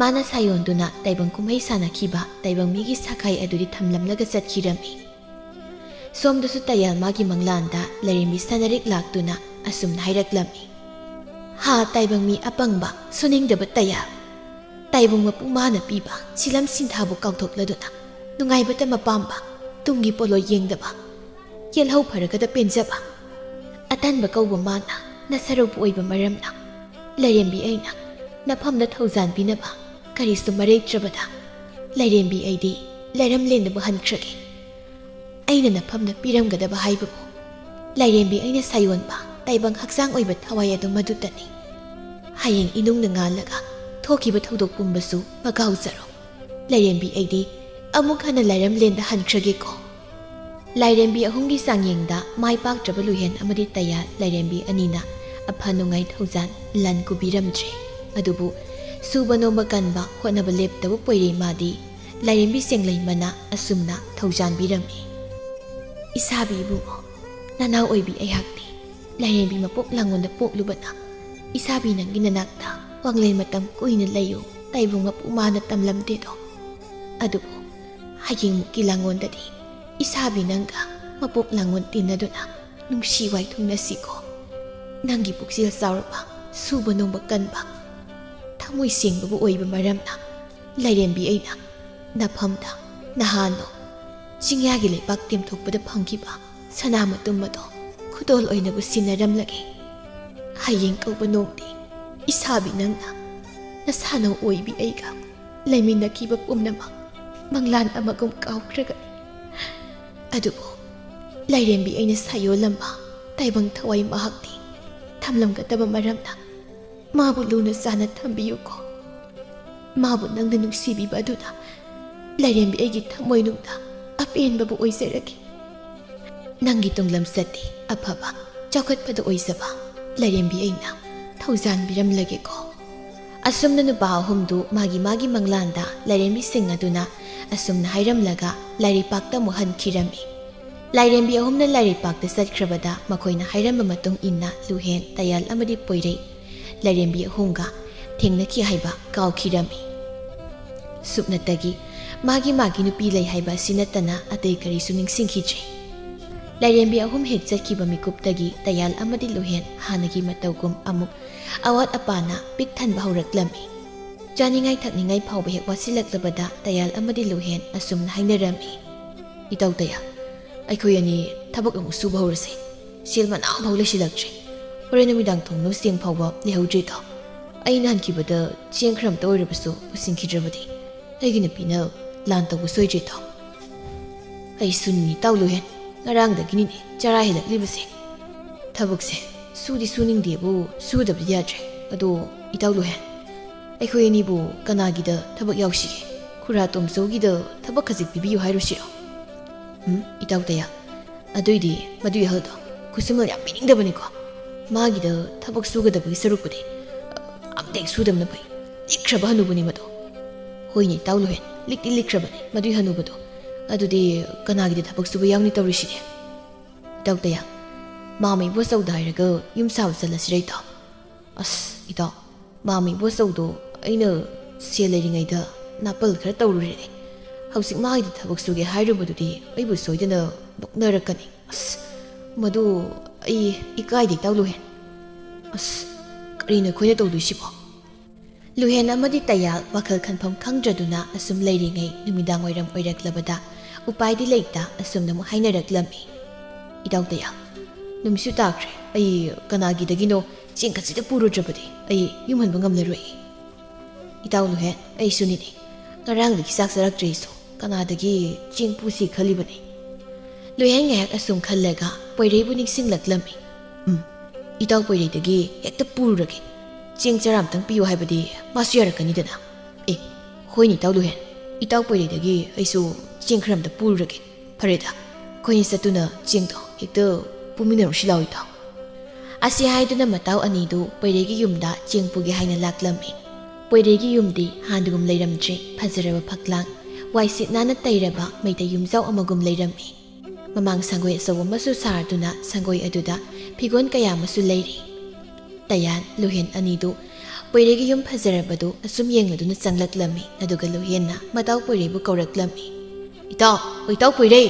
ꯃꯥꯅ ꯁꯥꯌꯣꯟꯗꯨꯅ ꯇꯥꯏꯕꯪ ꯀꯨꯝꯍꯩ ꯁꯥꯟꯅꯈꯤꯕ ꯇꯥꯏꯕꯪ ꯃꯤꯒꯤ ꯁꯥꯈꯥꯏ ꯑꯗꯨꯗꯤ ꯊꯝꯂꯝꯂꯒ ꯆꯠꯈꯤꯔꯝꯃꯤ꯫ ꯁꯣꯝꯗꯁꯨ ꯇꯌꯥꯜ ꯃꯥꯒꯤ ꯃꯪꯂꯥꯟꯗ ꯂꯥꯏꯔꯦꯝꯕꯤ ꯁꯅꯔꯤꯛ ꯂꯥꯛꯇꯨꯅ ꯑꯁꯨꯝꯅ ꯍꯥꯏꯔꯛꯂꯝꯃꯤ꯫ ꯍꯥ ꯇꯥꯏꯕꯪ ꯃꯤ ꯑꯄꯪꯕ ꯁꯨꯅꯤꯡꯗꯕ ꯇꯌꯥꯜ! ꯇꯥꯏꯕꯪ ꯃꯄꯨ ꯃꯥꯅ ꯄꯤꯕ ꯁꯤꯂꯝ ꯁꯤꯟꯊꯥꯕꯨ ꯀꯥꯎꯊꯣꯛꯂꯗꯨꯅ ꯅꯨꯡꯉꯥꯏꯕꯇ ꯃꯄꯥꯝꯕ, ꯇꯨꯡꯒꯤ ꯄꯣꯠꯂꯣꯏ ꯌꯦꯡꯗꯕ, ꯌꯦꯜꯍꯧ ꯐꯔꯒꯗ ꯄꯦꯟꯖꯕ꯫ ꯑꯇꯟꯕ ꯀꯧꯕ ꯃꯥꯅ ꯅꯁꯔꯧꯕ ꯑꯣꯏꯕ ꯃꯔꯝꯅ ꯂꯥꯏꯔꯦꯝꯕꯤ ꯑꯩꯅ ꯅꯐꯝꯗ ꯊꯧꯖꯥꯟꯕꯤꯅꯕ ꯀꯔꯤꯁꯨ ꯃꯔꯩꯇ꯭ꯔꯕꯗ, ꯂꯥꯏꯔꯦꯝꯕꯤ ꯑꯩꯗꯤ ꯂꯩꯔꯝꯂꯦꯟꯗꯕꯨ ꯍꯟꯈ꯭ꯔꯒꯦ꯫ ꯑꯩꯅ ꯅꯐꯝꯗ ꯄꯤꯔꯝꯒꯗꯕ ꯍꯥꯏꯕꯕꯨ ꯂꯥꯏꯔꯦꯝꯕꯤ ꯑꯩꯅ ꯁꯥꯌꯣꯟꯕ ꯇꯥꯏꯕꯪ ꯍꯛꯆꯥꯡ ꯑꯣꯏꯕ ꯊꯋꯥꯏ ꯑꯗꯨ ꯃꯗꯨꯇꯅꯤ꯫ ꯍꯌꯦꯡ ꯏꯅꯨꯡꯅ ꯉꯥꯜꯂꯒ ꯊꯣꯛꯈꯤꯕ ꯊꯧꯗꯣꯛ ꯄꯨꯝꯕꯁꯨ ꯃꯀꯥꯎꯖꯔꯣ꯫ ꯂꯥꯏꯔꯦꯝꯕꯤ ꯑꯩꯗꯤ ꯑꯃꯨꯛ ꯍꯟꯅ ꯂꯥꯏꯔꯝꯂꯦꯟꯗ ꯍꯟꯈ꯭ꯔꯒꯦꯀꯣ꯫ ꯂꯥꯏꯔꯦꯝꯕꯤ ꯑꯍꯨꯝꯒꯤ ꯆꯥꯡꯌꯦꯡꯗ ꯃꯥꯏ ꯄꯥꯛꯇ꯭ꯔꯕ ꯂꯨꯍꯦꯟ ꯑꯃꯗꯤ ꯇꯌꯥꯜ ꯂꯥꯏꯔꯦꯝꯕꯤ ꯑꯅꯤꯅ ꯑꯐ ꯅꯨꯡꯉꯥꯏ ꯊꯧꯖꯥꯟ ꯂꯟ ꯀꯨꯕꯤꯔꯝꯗ꯭ꯔꯦ꯫ ꯑꯗꯨꯕꯨ ꯁꯨꯕ ꯅꯣꯝꯕ ꯀꯟꯕ ꯍꯣꯠꯅꯕ ꯂꯦꯞꯇꯕ ꯄꯣꯏꯔꯩ ꯃꯥꯗꯤ ꯂꯥꯏꯔꯦꯝꯕꯤ ꯁꯦꯡꯂꯩꯃꯅ ꯑꯁꯨꯝꯅ ꯊꯧꯖꯥꯟꯕꯤꯔꯝꯃꯤ꯫ ꯏꯁꯥꯕꯤ ꯏꯕꯨꯡꯉꯣ, ꯅꯅꯥꯎ ꯑꯣꯏꯕꯤ ꯑꯩꯍꯥꯛꯇꯤ ꯂꯥꯏꯔꯦꯝꯕꯤ ꯃꯄꯣꯛ ꯂꯥꯡꯉꯣꯟꯗ ꯄꯣꯛꯂꯨꯕꯅ ꯏꯁꯥꯕꯤ ꯅꯪꯒꯤ ꯅꯅꯥꯛꯇ ꯋꯥꯡꯂꯦꯟ ꯃꯇꯝ ꯀꯨꯏꯅ ꯂꯩꯌꯨ ꯇꯥꯏꯕꯨꯡ ꯃꯄꯨ ꯃꯥꯅ ꯇꯝꯂꯝꯗꯦꯗꯣ꯫ ꯑꯗꯨꯕꯨ ꯍꯌꯦꯡꯃꯨꯛꯀꯤ ꯂꯥꯡꯉꯣꯟꯗꯗꯤ ꯏꯁꯥꯕꯤ ꯅꯪꯒ ꯃꯄꯣꯛ ꯂꯥꯡꯉꯣꯟ ꯇꯤꯟꯅꯗꯨꯅ ꯅꯨꯡꯁꯤ ꯋꯥꯏꯊꯨꯡꯅꯁꯤꯀꯣ꯫ ꯅꯪꯒꯤ ꯄꯨꯛꯆꯦꯜ ꯆꯥꯎꯔꯕ ꯁꯨꯕ ꯅꯣꯝꯕ ꯀꯟꯕ ꯊꯃꯣꯏ ꯁꯦꯡꯕꯕꯨ ꯑꯣꯏꯕ ꯃꯔꯝꯅ ꯂꯥꯏꯔꯦꯝꯕꯤ ꯑꯩꯅ ꯅꯐꯝꯗ ꯅꯍꯥꯟꯅꯣ ꯆꯤꯡꯌꯥꯒꯤ ꯂꯩꯕꯥꯛ ꯇꯦꯝꯊꯣꯛꯄꯗ ꯐꯪꯈꯤꯕ ꯁꯅꯥ ꯃꯇꯨꯝ ꯑꯗꯣ ꯈꯨꯗꯣꯜ ꯑꯣꯏꯅꯕꯨ ꯁꯤꯟꯅꯔꯝꯂꯒꯦ꯫ ꯍꯌꯦꯡ ꯀꯧꯕ ꯅꯣꯡꯗꯤ ꯏꯁꯥꯕꯤ ꯅꯪꯅ ꯅꯁꯥꯅꯧ ꯑꯣꯏꯕꯤ ꯑꯩꯒ ꯂꯩꯃꯤꯟꯅꯈꯤꯕ ꯄꯨꯝꯅꯃꯛ ꯃꯪꯂꯥꯟ ꯑꯃꯒꯨꯝ ꯀꯥꯎꯈ꯭ꯔꯒꯅꯤ꯫ ꯑꯗꯨꯕꯨ ꯂꯥꯏꯔꯦꯝꯕꯤ ꯑꯩꯅ ꯁꯥꯌꯣꯜꯂꯝꯕ ꯇꯥꯏꯕꯪ ꯊꯋꯥꯏ ꯃꯍꯥꯛꯇꯤ ꯊꯝꯂꯝꯒꯗꯕ ꯃꯔꯝꯅ ꯃꯥꯕꯨ ꯂꯨꯅ ꯆꯥꯟꯅ ꯊꯝꯕꯤꯌꯨꯀꯣ꯫ ꯃꯥꯕꯨ ꯅꯪꯅ ꯅꯨꯡꯁꯤꯕꯤꯕ ꯑꯗꯨꯅ ꯂꯥꯏꯔꯦꯝꯕꯤ ꯑꯩꯒꯤ ꯊꯃꯣꯏꯅꯨꯡꯗ ꯑꯄꯦꯟꯕꯕꯨ ꯑꯣꯏꯖꯔꯒꯦ꯫ ꯅꯪꯒꯤ ꯇꯨꯡꯂꯝꯆꯠꯇꯤ ꯑꯐꯕ, ꯆꯥꯎꯈꯠꯄꯗ ꯑꯣꯏꯖꯕ ꯂꯥꯏꯔꯦꯝꯕꯤ ꯑꯩꯅ ꯊꯧꯖꯥꯟꯕꯤꯔꯝꯂꯒꯦꯀꯣ꯫ ꯑꯁꯨꯝꯅ ꯅꯨꯄꯥ ꯑꯍꯨꯝꯗꯨ ꯃꯥꯒꯤ ꯃꯥꯒꯤ ꯃꯪꯂꯥꯟꯗ ꯂꯥꯏꯔꯦꯝꯕꯤꯁꯤꯡ ꯑꯗꯨꯅ ꯑꯁꯨꯝꯅ ꯍꯥꯏꯔꯝꯂꯒ ꯂꯥꯏꯔꯩꯄꯥꯛꯇ ꯑꯃꯨꯛ ꯍꯟꯈꯤꯔꯝꯃꯤ꯫ ꯂꯥꯏꯔꯦꯝꯕꯤ ꯑꯍꯨꯝꯅ ꯂꯥꯏꯔꯩꯄꯥꯛꯇ ꯆꯠꯈ꯭ꯔꯕꯗ ꯃꯈꯣꯏꯅ ꯍꯥꯏꯔꯝꯕ ꯃꯇꯨꯡ ꯏꯟꯅ ꯂꯨꯍꯦꯟ, ꯇꯌꯥꯜ ꯑꯃꯗꯤ ꯄꯣꯏꯔꯩ ꯂꯥꯏꯔꯦꯝꯕꯤ ꯑꯍꯨꯝꯒ ꯊꯦꯡꯅꯈꯤ ꯍꯥꯏꯕ ꯀꯥꯎꯈꯤꯔꯝꯃꯤ꯫ ꯁꯨꯞꯅꯇꯒꯤ ꯃꯥꯒꯤ ꯃꯥꯒꯤ ꯅꯨꯄꯤ ꯂꯩ ꯍꯥꯏꯕ ꯑꯁꯤ ꯅꯠꯇꯅ ꯑꯇꯩ ꯀꯔꯤꯁꯨ ꯅꯤꯡꯁꯤꯡꯈꯤꯗ꯭ꯔꯦ꯫ ꯂꯥꯏꯔꯦꯝꯕꯤ ꯑꯍꯨꯝ ꯍꯦꯛ ꯆꯠꯈꯤꯕ ꯃꯤꯀꯨꯞꯇꯒꯤ ꯇꯌꯥꯜ ꯑꯃꯗꯤ ꯂꯨꯍꯦꯟ ꯍꯥꯟꯅꯒꯤ ꯃꯇꯧꯒꯨꯝ ꯑꯃꯨꯛ ꯑꯋꯥꯠ ꯑꯄꯥꯅ ꯄꯤꯛ ꯊꯟꯕ ꯍꯧꯔꯛꯂꯝꯃꯤ꯫ ꯆꯥꯅꯤꯡꯉꯥꯏ ꯊꯛꯅꯤꯡꯉꯥꯏ ꯐꯥꯎꯕ ꯍꯦꯛ ꯋꯥꯠꯁꯤꯜꯂꯛꯂꯕꯗ ꯇꯌꯥꯜ ꯑꯃꯗꯤ ꯂꯨꯍꯦꯟ ꯑꯁꯨꯝꯅ ꯍꯥꯏꯅꯔꯝꯃꯤ, "ꯏꯇꯧ ꯇꯌꯥꯜ, ꯑꯩꯈꯣꯏ ꯑꯅꯤ ꯊꯕꯛ ꯑꯃꯨꯛ ꯁꯨꯕ ꯍꯧꯔꯁꯦ꯫ ꯁꯦꯜ ꯃꯅꯥ ꯑꯃꯐꯥꯎ ꯂꯩꯁꯤꯜꯂꯛꯇ꯭ꯔꯦ꯫ ꯍꯣꯔꯦꯟ ꯅꯨꯃꯤꯗꯥꯡ ꯊꯣꯡꯅꯕ ꯆꯦꯡ ꯐꯥꯎꯕ ꯂꯩꯍꯧꯗ꯭ꯔꯦꯗꯣ꯫ ꯑꯩꯅ ꯍꯟꯈꯤꯕꯗ ꯆꯦꯡ ꯈꯔ ꯑꯝꯇ ꯑꯣꯏꯔꯕꯁꯨ ꯄꯨꯁꯤꯟꯈꯤꯗ꯭ꯔꯕꯗꯤ ꯑꯩꯒꯤ ꯅꯨꯄꯤꯅ ꯂꯥꯟ ꯇꯧꯕ ꯁꯣꯏꯗ꯭ꯔꯦꯗꯣ꯫ ꯑꯩꯁꯨꯅꯤꯅꯦ ꯏꯇꯥꯎ ꯂꯨꯍꯦꯟ, ꯉꯔꯥꯡꯗꯒꯤꯅꯤꯅꯦ ꯆꯔꯥ ꯍꯦꯜꯂꯛꯂꯤꯕꯁꯦ꯫ ꯊꯕꯛꯁꯦ ꯁꯨꯗꯤ ꯁꯨꯅꯤꯡꯗꯦꯕꯨ ꯁꯨꯗꯕꯗꯤ ꯌꯥꯗ꯭ꯔꯦ꯫ ꯑꯗꯣ ꯏꯇꯥꯎ ꯂꯨꯍꯦꯟ, ꯑꯩꯈꯣꯏ ꯑꯅꯤꯕꯨ ꯀꯅꯥꯒꯤꯗ ꯊꯕꯛ ꯌꯥꯎꯁꯤꯒꯦ? ꯈꯨꯔꯥ ꯇꯣꯝꯆꯧꯒꯤꯗ ꯊꯕꯛ ꯈꯖꯤꯛ ꯄꯤꯕꯤꯌꯨ ꯍꯥꯏꯔꯨꯁꯤꯔꯣ? ꯎꯝ, ꯏꯇꯥꯎ ꯇꯌꯥ, ꯑꯗꯨꯏꯗꯤ ꯃꯗꯨꯒꯤ ꯑꯍꯜꯗꯣ ꯈꯨꯠꯁꯨꯃꯜ ꯌꯥꯝ ꯄꯤꯅꯤꯡꯗꯕꯅꯤꯀꯣ꯫ ꯃꯥꯒꯤꯗ ꯊꯕꯛ ꯁꯨꯒꯗꯕꯒꯤ ꯁꯔꯨꯛꯄꯨꯗꯤ ꯑꯝꯇ ꯍꯦꯛ ꯁꯨꯗꯕꯅ ꯐꯩ꯫ ꯂꯤꯛꯈ꯭ꯔꯕ ꯍꯅꯨꯕꯅꯤ ꯃꯗꯣ꯫ ꯍꯣꯏꯅꯦ ꯏꯇꯥꯎ ꯂꯨꯍꯦꯟ, ꯂꯤꯛꯇꯤ ꯂꯤꯛꯈ꯭ꯔꯕꯅꯤ ꯃꯗꯨꯒꯤ ꯍꯅꯨꯕꯗꯣ꯫ ꯑꯗꯨꯗꯤ ꯀꯅꯥꯒꯤꯗ ꯊꯕꯛ ꯁꯨꯕ ꯌꯥꯎꯅꯤ ꯇꯧꯔꯤꯁꯤꯗꯤ? ꯏꯇꯥꯎ ꯇꯌꯥ, ꯃꯥꯝꯃ ꯏꯕꯣꯆꯧꯗ ꯍꯥꯏꯔꯒ ꯌꯨꯝ ꯁꯥꯕ ꯆꯠꯂꯁꯤꯔ ꯏꯇꯥꯎ? ꯑꯁ ꯏꯇꯥꯎ, ꯃꯥꯝꯃ ꯏꯕꯣꯆꯧꯗꯣ ꯑꯩꯅ ꯁꯦꯜ ꯂꯩꯔꯤꯉꯩꯗ ꯅꯥꯄꯜ ꯈꯔ ꯇꯧꯔꯨꯔꯦꯅꯦ꯫ ꯍꯧꯖꯤꯛ ꯃꯥꯒꯤꯗ ꯊꯕꯛ ꯁꯨꯒꯦ ꯍꯥꯏꯔꯨꯕꯗꯨꯗꯤ ꯑꯩꯕꯨ ꯁꯣꯏꯗꯅ ꯅꯣꯛꯅꯔꯛꯀꯅꯤ꯫ ꯑꯁ, ꯃꯗꯨ ꯑꯩ ꯏꯀꯥꯏꯗꯦ ꯏꯇꯥꯎ ꯂꯨꯍꯦꯟ꯫ ꯑꯁ, ꯀꯔꯤꯅꯣ ꯑꯩꯈꯣꯏꯅ ꯇꯧꯗꯣꯏꯁꯤꯕꯣ? ꯂꯨꯍꯦꯟ ꯑꯃꯗꯤ ꯇꯌꯥꯜ ꯋꯥꯈꯜ ꯈꯟꯐꯝ ꯈꯪꯗ꯭ꯔꯗꯨꯅ ꯑꯁꯨꯝ ꯂꯩꯔꯤꯉꯩ ꯅꯨꯃꯤꯗꯥꯡ ꯋꯥꯏꯔꯝ ꯑꯣꯏꯔꯛꯂꯕꯗ ꯎꯄꯥꯏꯗꯤ ꯂꯩꯇ ꯑꯁꯨꯝꯅ ꯑꯃꯨꯛ ꯍꯥꯏꯅꯔꯛꯂꯝꯃꯤ꯫ ꯏꯇꯥꯎ ꯇꯌꯥꯜ, ꯅꯨꯃꯤꯠꯁꯨ ꯇꯥꯈ꯭ꯔꯦ꯫ ꯑꯩ ꯀꯅꯥꯒꯤꯗꯒꯤꯅꯣ ꯆꯦꯡ ꯈꯖꯤꯛꯇ ꯄꯨꯔꯨꯗ꯭ꯔꯕꯗꯤ ꯑꯩ ꯌꯨꯝ ꯍꯟꯕ ꯉꯝꯂꯔꯣꯏ꯫ ꯏꯇꯥꯎ ꯂꯨꯍꯦꯟ, ꯑꯩꯁꯨꯅꯤꯅꯦ꯫ ꯉꯔꯥꯡꯗꯒꯤ ꯆꯥꯛ ꯆꯥꯔꯛꯇ꯭ꯔꯤ ꯑꯩꯁꯨ꯫ ꯀꯅꯥꯗꯒꯤ ꯆꯦꯡ ꯄꯨꯁꯤ ꯈꯜꯂꯤꯕꯅꯤ꯫ ꯂꯨꯍꯦꯟ ꯉꯥꯏꯍꯥꯛ ꯑꯁꯨꯝ ꯈꯜꯂꯒ ꯄꯣꯏꯔꯩꯕꯨ ꯅꯤꯡꯁꯤꯡꯂꯛꯂꯝꯃꯤ꯫ ꯎꯝ, ꯏꯇꯥꯎ ꯄꯣꯏꯔꯩꯗꯒꯤ ꯍꯦꯛꯇ ꯄꯨꯔꯨꯔꯒꯦ꯫ ꯆꯦꯡ ꯆꯔꯥ ꯑꯝꯇꯪ ꯄꯤꯌꯨ ꯍꯥꯏꯕꯗꯤ ꯃꯥꯁꯨ ꯌꯥꯔꯛꯀꯅꯤꯗꯅ꯫ ꯑꯦ, ꯍꯣꯏꯅꯦ ꯏꯇꯥꯎ ꯂꯨꯍꯦꯟ, ꯏꯇꯥꯎ ꯄꯣꯏꯔꯩꯗꯒꯤ ꯑꯩꯁꯨ ꯆꯦꯡ ꯈꯔ ꯑꯝꯇ ꯄꯨꯔꯨꯔꯒꯦ꯫ ꯐꯔꯦꯗ, ꯑꯩꯈꯣꯏꯅꯤ ꯆꯠꯇꯨꯅ ꯆꯦꯡꯗꯣ ꯍꯦꯛꯇ ꯄꯨꯃꯤꯟꯅꯔꯨꯁꯤ ꯂꯥꯎ ꯏꯇꯥꯎ꯫ ꯑꯁꯤ ꯍꯥꯏꯗꯨꯅ ꯃꯇꯥꯎ ꯑꯅꯤꯗꯨ ꯄꯣꯏꯔꯩꯒꯤ ꯌꯨꯝꯗ ꯆꯦꯡ ꯄꯨꯒꯦ ꯍꯥꯏꯅ ꯂꯥꯛꯂꯝꯃꯤ꯫ ꯄꯣꯏꯔꯩꯒꯤ ꯌꯨꯝꯗꯤ ꯍꯥꯟꯅꯒꯨꯝ ꯂꯩꯔꯝꯗ꯭ꯔꯦ꯫ ꯐꯖꯔꯕ ꯐꯛꯂꯥꯡ, ꯋꯥꯏꯁꯤꯠ ꯅꯥꯟꯅ ꯇꯩꯔꯕ ꯃꯩꯇꯩ ꯌꯨꯝꯖꯥꯎ ꯑꯃꯒꯨꯝ ꯂꯩꯔꯝꯃꯤ꯫ ꯃꯃꯥꯡ ꯁꯪꯒꯣꯏ ꯑꯆꯧꯕ ꯑꯃꯁꯨ ꯁꯥꯔꯗꯨꯅ ꯁꯪꯒꯣꯏ ꯑꯗꯨꯗ ꯐꯤꯒꯣꯟ ꯀꯌꯥ ꯑꯃꯁꯨ ꯂꯩꯔꯤ꯫ ꯇꯌꯥꯟ, ꯂꯨꯍꯦꯟ ꯑꯅꯤꯗꯨ ꯄꯣꯏꯔꯩꯒꯤ ꯌꯨꯝ ꯐꯖꯔꯕꯗꯨ ꯑꯁꯨꯝ ꯌꯦꯡꯂꯗꯨꯅ ꯆꯪꯂꯛꯂꯝꯃꯤ꯫ ꯑꯗꯨꯒ ꯂꯨꯍꯦꯟꯅ ꯃꯇꯥꯎ ꯄꯣꯏꯔꯩꯕꯨ ꯀꯧꯔꯛꯂꯝꯃꯤ꯫ "ꯏꯇꯥꯎ, ꯏꯇꯥꯎ ꯄꯣꯏꯔꯩ!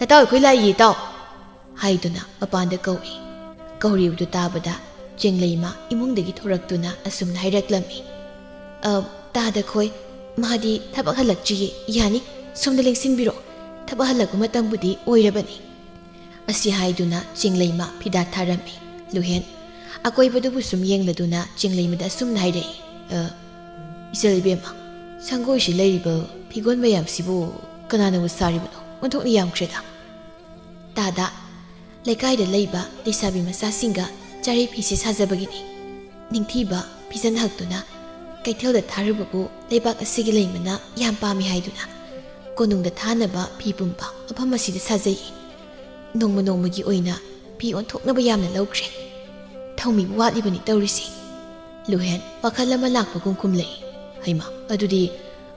ꯅꯇꯥꯎ ꯑꯩꯈꯣꯏ ꯂꯥꯛꯏꯌꯦ ꯏꯇꯥꯎ!" ꯍꯥꯏꯗꯨꯅ ꯃꯄꯥꯟꯗ ꯀꯧꯏ꯫ ꯀꯧꯔꯤꯕꯗꯨ ꯇꯥꯕꯗ ꯆꯦꯡꯂꯩꯃ ꯏꯃꯨꯡꯗꯒꯤ ꯊꯣꯔꯛꯇꯨꯅ ꯑꯁꯨꯝꯅ ꯍꯥꯏꯔꯛꯂꯝꯃꯤ꯫ "ꯑ, ꯇꯥꯗ ꯈꯣꯏ, ꯃꯥꯗꯤ ꯊꯕꯛ ꯍꯜꯂꯛꯇ꯭ꯔꯤꯌꯦ, ꯌꯥꯅꯤ, ꯁꯣꯝꯗ ꯂꯦꯡꯁꯤꯟꯕꯤꯔꯣ, ꯊꯕꯛ ꯍꯜꯂꯛꯄ ꯃꯇꯝꯕꯨꯗꯤ ꯑꯣꯏꯔꯕꯅꯤ"꯫ ꯑꯁꯤ ꯍꯥꯏꯗꯨꯅ ꯆꯦꯡꯂꯩꯃ ꯐꯤꯗꯥ ꯊꯥꯔꯝꯃꯤ꯫ ꯂꯨꯍꯦꯟ ꯑꯀꯣꯏꯕꯗꯨꯕꯨ ꯁꯨꯝ ꯌꯦꯡꯂꯗꯨꯅ ꯆꯦꯡꯂꯩꯃꯗ ꯑꯁꯨꯝꯅ ꯍꯥꯏꯔꯛꯏ, "ꯑ, ꯏꯆꯜ ꯏꯕꯦꯝꯃ, ꯁꯪꯒꯣꯏꯁꯤ ꯂꯩꯔꯤꯕ ꯐꯤꯒꯣꯟ ꯃꯌꯥꯝꯁꯤꯕꯨ ꯀꯅꯥꯅꯕꯨ ꯁꯥꯔꯤꯕꯅꯣ? ꯑꯣꯟꯊꯣꯛꯅ ꯌꯥꯝꯈ꯭ꯔꯦꯗ!" "ꯇꯥꯗ, ꯂꯩꯀꯥꯏꯗ ꯂꯩꯕ ꯂꯩꯁꯥꯕꯤ ꯃꯆꯥꯁꯤꯡꯒ ꯆꯥꯔꯩ ꯐꯤꯁꯦ ꯁꯥꯖꯕꯒꯤꯅꯤ꯫ ꯅꯤꯡꯊꯤꯕ ꯐꯤꯖꯟ ꯍꯛꯇꯨꯅ ꯀꯩꯊꯦꯜꯗ ꯊꯥꯔꯨꯕꯕꯨ ꯂꯩꯕꯥꯛ ꯑꯁꯤꯒꯤ ꯂꯩꯃꯅ ꯌꯥꯝ ꯄꯥꯝꯃꯤ ꯍꯥꯏꯗꯨꯅ ꯀꯣꯅꯨꯡꯗ ꯊꯥꯅꯕ ꯐꯤ ꯄꯨꯝꯕ ꯃꯐꯝ ꯑꯁꯤꯗ ꯁꯥꯖꯩ꯫ ꯅꯣꯡꯃ ꯅꯣꯡꯃꯒꯤ ꯑꯣꯏꯅ ꯐꯤ ꯑꯣꯟꯊꯣꯛꯅꯕ ꯌꯥꯝꯅ ꯂꯧꯈ꯭ꯔꯦ꯫ ꯊꯧꯃꯤꯕꯨ ꯋꯥꯠꯂꯤꯕꯅꯤ ꯇꯧꯔꯤꯁꯤ꯫" ꯂꯨꯍꯦꯟ ꯋꯥꯈꯜ ꯑꯃ ꯂꯥꯛꯄꯒꯨꯝ ꯈꯨꯝꯂꯛꯏ꯫ "ꯍꯩꯃꯥ, ꯑꯗꯨꯗꯤ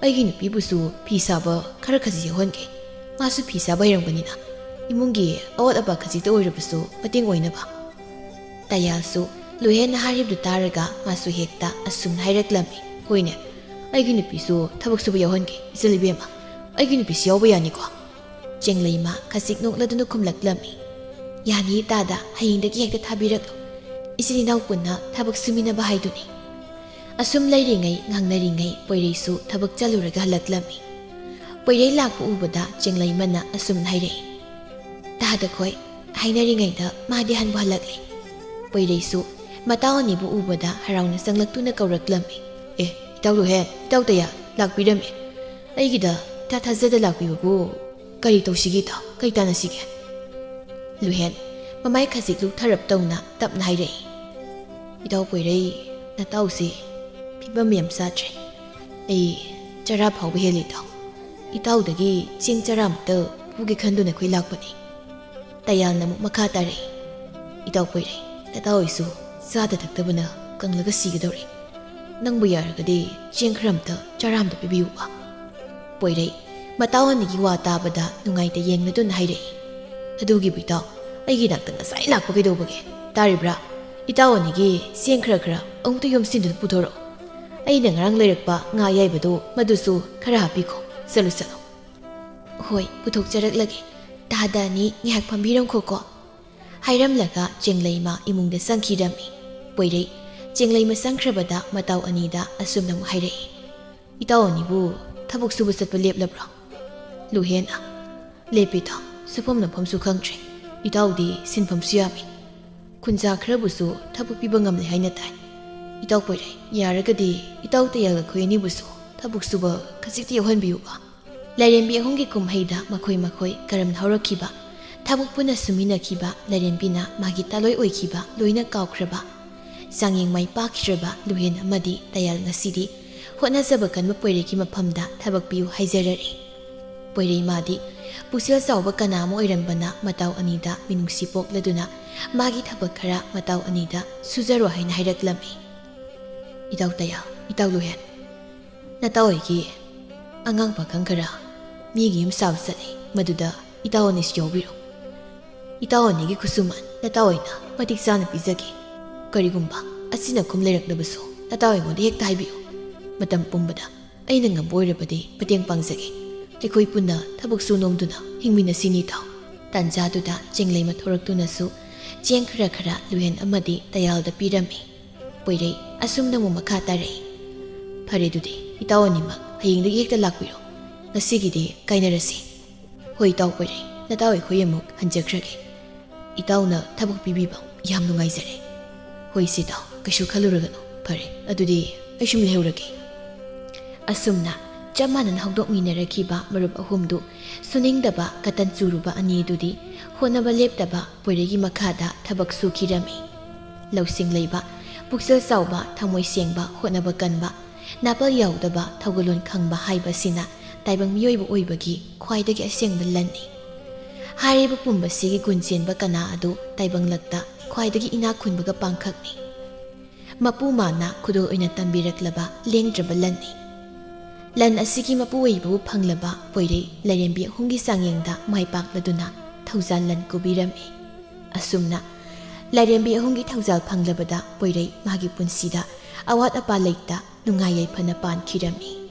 ꯑꯩꯒꯤ ꯅꯨꯄꯤꯕꯨꯁꯨ ꯐꯤ ꯁꯥꯕ ꯈꯔ ꯈꯖꯤꯛ ꯌꯥꯎꯍꯟꯒꯦ꯫ ꯃꯥꯁꯨ ꯐꯤ ꯁꯥꯕ ꯍꯩꯔꯝꯒꯅꯤꯅ, ꯏꯃꯨꯡꯒꯤ ꯑꯋꯥꯠ ꯑꯄꯥ ꯈꯖꯤꯛꯇ ꯑꯣꯏꯔꯕꯁꯨ ꯃꯇꯦꯡ ꯑꯣꯏꯅꯕ꯫" ꯇꯌꯥꯜꯁꯨ ꯂꯨꯍꯦꯟꯅ ꯍꯥꯏꯔꯤꯕꯗꯨ ꯇꯥꯔꯒ ꯃꯥꯁꯨ ꯍꯦꯛꯇ ꯑꯁꯨꯝꯅ ꯍꯥꯏꯔꯛꯂꯝꯃꯤ, "ꯍꯣꯏꯅꯦ, ꯑꯩꯒꯤ ꯅꯨꯄꯤꯁꯨ ꯊꯕꯛ ꯁꯨꯕ ꯌꯥꯎꯍꯟꯒꯦ, ꯏꯆꯜ ꯏꯕꯦꯝꯃ꯫ ꯑꯩꯒꯤ ꯅꯨꯄꯤꯁꯨ ꯌꯥꯎꯕ ꯌꯥꯅꯤꯀꯣ?" ꯆꯦꯡꯂꯩꯃ ꯈꯖꯤꯛ ꯅꯣꯛꯂꯗꯨꯅ ꯈꯨꯝꯂꯛꯂꯝꯃꯤ, "ꯌꯥꯅꯤ ꯇꯥꯗ, ꯍꯌꯦꯡꯗꯒꯤ ꯍꯦꯛꯇ ꯊꯥꯕꯤꯔꯛꯂꯣ꯫ ꯏꯆꯤꯜ ꯏꯅꯥꯎ ꯄꯨꯟꯅ ꯊꯕꯛ ꯁꯨꯃꯤꯟꯅꯕ ꯍꯥꯏꯗꯨꯅꯤ꯫" ꯑꯁꯨꯝ ꯂꯩꯔꯤꯉꯩ ꯉꯥꯡꯅꯔꯤꯉꯩ ꯄꯣꯏꯔꯩꯁꯨ ꯊꯕꯛ ꯆꯠꯂꯨꯔꯒ ꯍꯜꯂꯛꯂꯝꯃꯤ꯫ ꯄꯣꯏꯔꯩ ꯂꯥꯛꯄ ꯎꯕꯗ ꯆꯦꯡꯂꯩꯃꯅ ꯑꯁꯨꯝꯅ ꯍꯥꯏꯔꯛꯏ, "ꯇꯥꯗ ꯈꯣꯏ, ꯍꯥꯏꯅꯔꯤꯉꯩꯗ ꯃꯥꯗꯤ ꯍꯟꯕꯨ ꯍꯜꯂꯛꯂꯦ꯫" ꯄꯣꯏꯔꯩꯁꯨ ꯃꯇꯥꯎ ꯑꯅꯤꯕꯨ ꯎꯕꯗ ꯍꯔꯥꯎꯅ ꯆꯪꯂꯛꯇꯨꯅ ꯀꯧꯔꯛꯂꯝꯃꯤ, "ꯑꯦ, ꯏꯇꯥꯎ ꯂꯨꯍꯦꯟ, ꯏꯇꯥꯎ ꯇꯌꯥꯜ, ꯂꯥꯛꯄꯤꯔꯝꯃꯦ꯫ ꯑꯩꯒꯤꯗ ꯏꯊꯥ ꯊꯥꯖꯗ ꯂꯥꯛꯄꯤꯕꯕꯨ ꯀꯔꯤ ꯇꯧꯁꯤꯒꯦ ꯏꯇꯥꯎ? ꯀꯔꯤ ꯇꯥꯟꯅꯁꯤꯒꯦ?" ꯂꯨꯍꯦꯟ ꯃꯃꯥꯏ ꯈꯖꯤꯛ ꯂꯨꯞꯊꯔꯞ ꯇꯧꯅ ꯇꯞꯅ ꯍꯥꯏꯔꯛꯏ, "ꯏꯇꯥꯎ ꯄꯣꯏꯔꯩ, ꯅꯇꯥꯎꯁꯤ ꯐꯤꯕꯝ ꯌꯥꯝ ꯆꯥꯗ꯭ꯔꯦ꯫ ꯑꯩ ꯆꯔꯥ ꯐꯥꯎꯕ ꯍꯦꯜꯂꯦ ꯏꯇꯥꯎ꯫ ꯏꯇꯥꯎꯗꯒꯤ ꯆꯦꯡ ꯆꯔꯥꯃꯨꯛꯇ ꯄꯨꯒꯦ ꯈꯟꯗꯨꯅ ꯑꯩꯈꯣꯏ ꯂꯥꯛꯄꯅꯤ꯫" ꯇꯌꯥꯜꯅ ꯑꯃꯨꯛ ꯃꯈꯥ ꯇꯥꯔꯛꯏ, "ꯏꯇꯥꯎ ꯄꯣꯏꯔꯩ, ꯅꯇꯥꯎ ꯑꯩꯁꯨ ꯆꯥꯗ ꯊꯛꯇꯕꯅ ꯀꯪꯂꯒ ꯁꯤꯒꯗꯧꯔꯦ꯫ ꯅꯪꯕꯨ ꯌꯥꯔꯒꯗꯤ ꯆꯦꯡ ꯈꯔ ꯑꯝꯇ ꯆꯔꯥ ꯑꯝꯇ ꯄꯤꯕꯤꯌꯨꯕ꯫" ꯄꯣꯏꯔꯩ ꯃꯇꯥꯎ ꯑꯅꯤꯒꯤ ꯋꯥ ꯇꯥꯕꯗ ꯅꯨꯡꯉꯥꯏꯇ ꯌꯦꯡꯂꯗꯨꯅ ꯍꯥꯏꯔꯛꯏ, "ꯑꯗꯨꯒꯤꯕꯨ ꯏꯇꯥꯎ, ꯑꯩꯒꯤ ꯅꯥꯛꯇ ꯉꯁꯥꯏ ꯂꯥꯛꯄ ꯀꯩꯗꯧꯕꯒꯦ? ꯇꯥꯔꯤꯕ꯭ꯔꯥ? ꯏꯇꯥꯎ ꯑꯅꯤꯒꯤ ꯆꯦꯡ ꯈꯔ ꯈꯔ ꯑꯃꯨꯛꯇ ꯌꯣꯝꯁꯤꯟꯗꯨꯅ ꯄꯨꯊꯣꯔꯛꯑꯣ꯫ ꯑꯩꯅ ꯉꯔꯥꯡ ꯂꯩꯔꯛꯄ ꯉꯥ ꯑꯌꯥꯏꯕꯗꯨ ꯃꯗꯨꯁꯨ ꯈꯔ ꯍꯥꯞꯄꯤꯈꯣ꯫ ꯆꯠꯂꯨ, ꯆꯠꯂꯨ꯫" "ꯍꯣꯏ, ꯄꯨꯊꯣꯛꯆꯔꯛꯂꯒꯦ꯫ ꯇꯥꯗ ꯑꯅꯤ ꯉꯥꯏꯍꯥꯛ ꯐꯝꯕꯤꯔꯝꯈꯣꯀꯣ꯫" ꯍꯥꯏꯔꯝꯂꯒ ꯆꯦꯡꯂꯩꯃ ꯏꯃꯨꯡꯗ ꯆꯪꯈꯤꯔꯝꯃꯤ꯫ ꯄꯣꯏꯔꯩ ꯆꯦꯡꯂꯩꯃ ꯆꯪꯈ꯭ꯔꯕꯗ ꯃꯇꯥꯎ ꯑꯅꯤꯗ ꯑꯁꯨꯝꯅ ꯑꯃꯨꯛ ꯍꯥꯏꯔꯛꯏ, "ꯏꯇꯥꯎ ꯑꯅꯤꯕꯨ ꯊꯕꯛ ꯁꯨꯕ ꯆꯠꯄ ꯂꯦꯞꯂꯕ꯭ꯔꯣ?" ꯂꯨꯍꯦꯟꯅ, "ꯂꯦꯞꯄꯦ ꯏꯇꯥꯎ, ꯁꯨꯐꯝ ꯅꯣꯝꯐꯝꯁꯨ ꯈꯪꯗ꯭ꯔꯦ꯫ ꯏꯇꯥꯎꯗꯤ ꯁꯤꯟꯐꯝꯁꯨ ꯌꯥꯝꯃꯤ꯫" ꯈꯨꯟꯖꯥ ꯈꯔꯕꯨꯁꯨ ꯊꯕꯛ ꯄꯤꯕ ꯉꯝꯂꯦ ꯍꯥꯏꯅ ꯇꯥꯏ꯫ ꯏꯇꯥꯎ ꯄꯣꯏꯔꯩ, ꯌꯥꯔꯒꯗꯤ ꯏꯇꯥꯎ ꯇꯌꯥꯜ ꯑꯩꯈꯣꯏ ꯑꯅꯤꯕꯨꯁꯨ ꯊꯕꯛ ꯁꯨꯕ ꯈꯖꯤꯛꯇꯤ ꯌꯥꯎꯍꯟꯕꯤꯌꯨꯕ꯫ ꯂꯥꯏꯔꯦꯝꯕꯤ ꯑꯍꯨꯝꯒꯤ ꯀꯨꯝꯍꯩꯗ ꯃꯈꯣꯏ ꯃꯈꯣꯏ ꯀꯔꯝꯅ ꯍꯧꯔꯛꯈꯤꯕ, ꯊꯕꯛ ꯄꯨꯟꯅ ꯁꯨꯃꯤꯟꯅꯈꯤꯕ, ꯂꯥꯏꯔꯦꯝꯕꯤꯅ ꯃꯥꯒꯤ ꯇꯥꯂꯣꯏ ꯑꯣꯏꯈꯤꯕ ꯂꯣꯏꯅ ꯀꯥꯎꯈ꯭ꯔꯕ, ꯆꯥꯡꯌꯦꯡ ꯃꯥꯏ ꯄꯥꯛꯈꯤꯗ꯭ꯔꯕ ꯂꯨꯍꯦꯟ ꯑꯃꯗꯤ ꯇꯌꯥꯜ ꯉꯁꯤꯗꯤ ꯍꯣꯠꯅꯖꯕ ꯀꯟꯕ ꯄꯣꯏꯔꯩꯒꯤ ꯃꯐꯝꯗ ꯊꯕꯛ ꯄꯤꯌꯨ ꯍꯥꯏꯖꯔꯔꯦ꯫ ꯄꯣꯏꯔꯩ ꯃꯥꯗꯤ ꯄꯨꯛꯆꯦꯜ ꯆꯥꯎꯕ ꯀꯅꯥ ꯑꯃ ꯑꯣꯏꯔꯝꯕꯅ ꯃꯇꯥꯎ ꯑꯅꯤꯗ ꯃꯤꯅꯨꯡꯁꯤ ꯄꯣꯛꯂꯗꯨꯅ ꯃꯥꯒꯤ ꯊꯕꯛ ꯈꯔ ꯃꯇꯥꯎ ꯑꯅꯤꯗ ꯁꯨꯖꯔꯣ ꯍꯥꯏꯅ ꯍꯥꯏꯔꯛꯂꯝꯃꯤ꯫ ꯏꯇꯥꯎ ꯇꯌꯥꯜ, ꯏꯇꯥꯎ ꯂꯨꯍꯦꯟ, ꯅꯇꯥꯎ ꯑꯩꯒꯤ ꯑꯉꯥꯡ ꯄꯥꯈꯪ ꯈꯔ ꯃꯤꯒꯤ ꯌꯨꯝ ꯁꯥꯕ ꯆꯠꯂꯤ, ꯃꯗꯨꯗ ꯏꯇꯥꯎ ꯑꯅꯤꯁꯨ ꯌꯥꯎꯕꯤꯔꯣ꯫ ꯏꯇꯥꯎ ꯑꯅꯤꯒꯤ ꯈꯨꯠꯁꯨꯃꯟ ꯅꯇꯥꯎ ꯑꯩꯅ ꯃꯇꯤꯛ ꯆꯥꯅ ꯄꯤꯖꯒꯦ꯫ ꯀꯔꯤꯒꯨꯝꯕ ꯑꯆꯤꯟ ꯑꯈꯨꯝ ꯂꯩꯔꯛꯂꯕꯁꯨ ꯅꯇꯥꯎ ꯑꯩꯉꯣꯟꯗ ꯍꯦꯛꯇ ꯍꯥꯏꯕꯤꯌꯨ꯫ ꯃꯇꯝ ꯄꯨꯝꯕꯗ ꯑꯩꯅ ꯉꯝꯕ ꯑꯣꯏꯔꯕꯗꯤ ꯃꯇꯦꯡ ꯄꯥꯡꯖꯒꯦ꯫ ꯑꯩꯈꯣꯏ ꯄꯨꯟꯅ ꯊꯕꯛ ꯁꯨ ꯅꯣꯝꯗꯨꯅ ꯍꯤꯡꯃꯤꯟꯅꯁꯤꯅꯤ ꯏꯇꯥꯎ꯫ ꯇꯥꯟꯖꯥꯗꯨꯗ ꯆꯦꯡꯂꯩꯃ ꯊꯣꯔꯛꯇꯨꯅꯁꯨ ꯆꯦꯡ ꯈꯔ ꯈꯔ ꯂꯨꯍꯦꯟ ꯑꯃꯗꯤ ꯇꯌꯥꯜꯗ ꯄꯤꯔꯝꯃꯤ꯫ ꯄꯣꯏꯔꯩ ꯑꯁꯨꯝꯅ ꯑꯃꯨꯛ ꯃꯈꯥ ꯇꯥꯔꯛꯏ꯫ ꯐꯔꯦ, ꯑꯗꯨꯗꯤ ꯏꯇꯥꯎ ꯑꯅꯤꯃꯛ ꯍꯌꯦꯡꯗꯒꯤ ꯍꯦꯛꯇ ꯂꯥꯛꯄꯤꯔꯣ꯫ ꯉꯁꯤꯒꯤꯗꯤ ꯀꯥꯏꯅꯔꯁꯤ꯫ ꯍꯣꯏ ꯏꯇꯥꯎ ꯄꯣꯏꯔꯩ, ꯅꯇꯥꯎ ꯑꯩꯈꯣꯏ ꯑꯃꯨꯛ ꯍꯟꯖꯈ꯭ꯔꯒꯦ꯫ ꯏꯇꯥꯎꯅ ꯊꯕꯛ ꯄꯤꯕꯤꯕ ꯌꯥꯝ ꯅꯨꯡꯉꯥꯏꯖꯔꯦ꯫ ꯍꯣꯏ ꯏꯆꯦ ꯏꯇꯥꯎ, ꯀꯩꯁꯨ ꯈꯜꯂꯨꯔꯒꯅꯨ꯫ ꯐꯔꯦ, ꯑꯗꯨꯗꯤ ꯑꯩ ꯁꯨꯝ ꯂꯩꯍꯧꯔꯒꯦ꯫ ꯑꯁꯨꯝꯅ ꯆꯞ ꯃꯥꯟꯅꯅ ꯍꯧꯗꯣꯛꯃꯤꯟꯅꯔꯛꯈꯤꯕ ꯃꯔꯨꯞ ꯑꯍꯨꯝꯗꯨ ꯁꯨꯅꯤꯡꯗꯕ ꯀꯇꯟ ꯆꯨꯔꯨꯕ ꯑꯅꯤꯗꯨꯗꯤ ꯍꯣꯠꯅꯕ ꯂꯦꯞꯇꯕ ꯄꯣꯏꯔꯩꯒꯤ ꯃꯈꯥꯗ ꯊꯕꯛ ꯁꯨꯈꯤꯔꯝꯃꯤ꯫ ꯂꯧꯁꯤꯡ ꯂꯩꯕ, ꯄꯨꯛꯆꯦꯜ ꯆꯥꯎꯕ, ꯊꯃꯣꯏ ꯁꯦꯡꯕ, ꯍꯣꯠꯅꯕ ꯀꯟꯕ, ꯅꯥꯄꯜ ꯌꯥꯎꯗꯕ, ꯊꯧꯒꯜꯂꯣꯟ ꯈꯪꯕ ꯍꯥꯏꯕꯁꯤꯅ ꯇꯥꯏꯕꯪ ꯃꯤꯑꯣꯏꯕ ꯑꯣꯏꯕꯒꯤ ꯈ꯭ꯋꯥꯏꯗꯒꯤ ꯑꯁꯦꯡꯕ ꯂꯟꯅꯤ꯫ ꯍꯥꯏꯔꯤꯕ ꯄꯨꯝꯕꯁꯤꯒꯤ ꯒꯨꯟ ꯆꯦꯟꯕ ꯀꯅꯥ ꯑꯗꯨ ꯇꯥꯏꯕꯪꯂꯛꯇ ꯈ꯭ꯋꯥꯏꯗꯒꯤ ꯏꯅꯥꯛ ꯈꯨꯟꯕꯒ ꯄꯥꯡꯈꯛꯅꯤ꯫ ꯃꯄꯨ ꯃꯥꯅ ꯈꯨꯗꯣꯜ ꯑꯣꯏꯅ ꯇꯝꯕꯤꯔꯛꯂꯕ ꯂꯦꯡꯗ꯭ꯔꯕ ꯂꯟꯅꯤ꯫ ꯂꯟ ꯑꯁꯤꯒꯤ ꯃꯄꯨ ꯑꯣꯏꯕꯕꯨ ꯐꯪꯂꯕ ꯄꯣꯏꯔꯩ ꯂꯥꯏꯔꯦꯝꯕꯤ ꯑꯍꯨꯝꯒꯤ ꯆꯥꯡꯌꯦꯡꯗ ꯃꯥꯏ ꯄꯥꯛꯂꯗꯨꯅ ꯊꯧꯖꯥꯜ ꯂꯟ ꯀꯨꯕꯤꯔꯝꯃꯤ꯫ ꯑꯁꯨꯝꯅ ꯂꯥꯏꯔꯦꯝꯕꯤ ꯑꯍꯨꯝꯒꯤ ꯊꯧꯖꯥꯜ ꯐꯪꯂꯕꯗ ꯄꯣꯏꯔꯩ ꯃꯥꯒꯤ ꯄꯨꯟꯁꯤꯗ ꯑꯋꯥꯠ ꯑꯄꯥ ꯂꯩꯇ ꯅꯨꯡꯉꯥꯏ ꯌꯥꯏꯐꯅ ꯄꯥꯟꯈꯤꯔꯝꯃꯤ꯫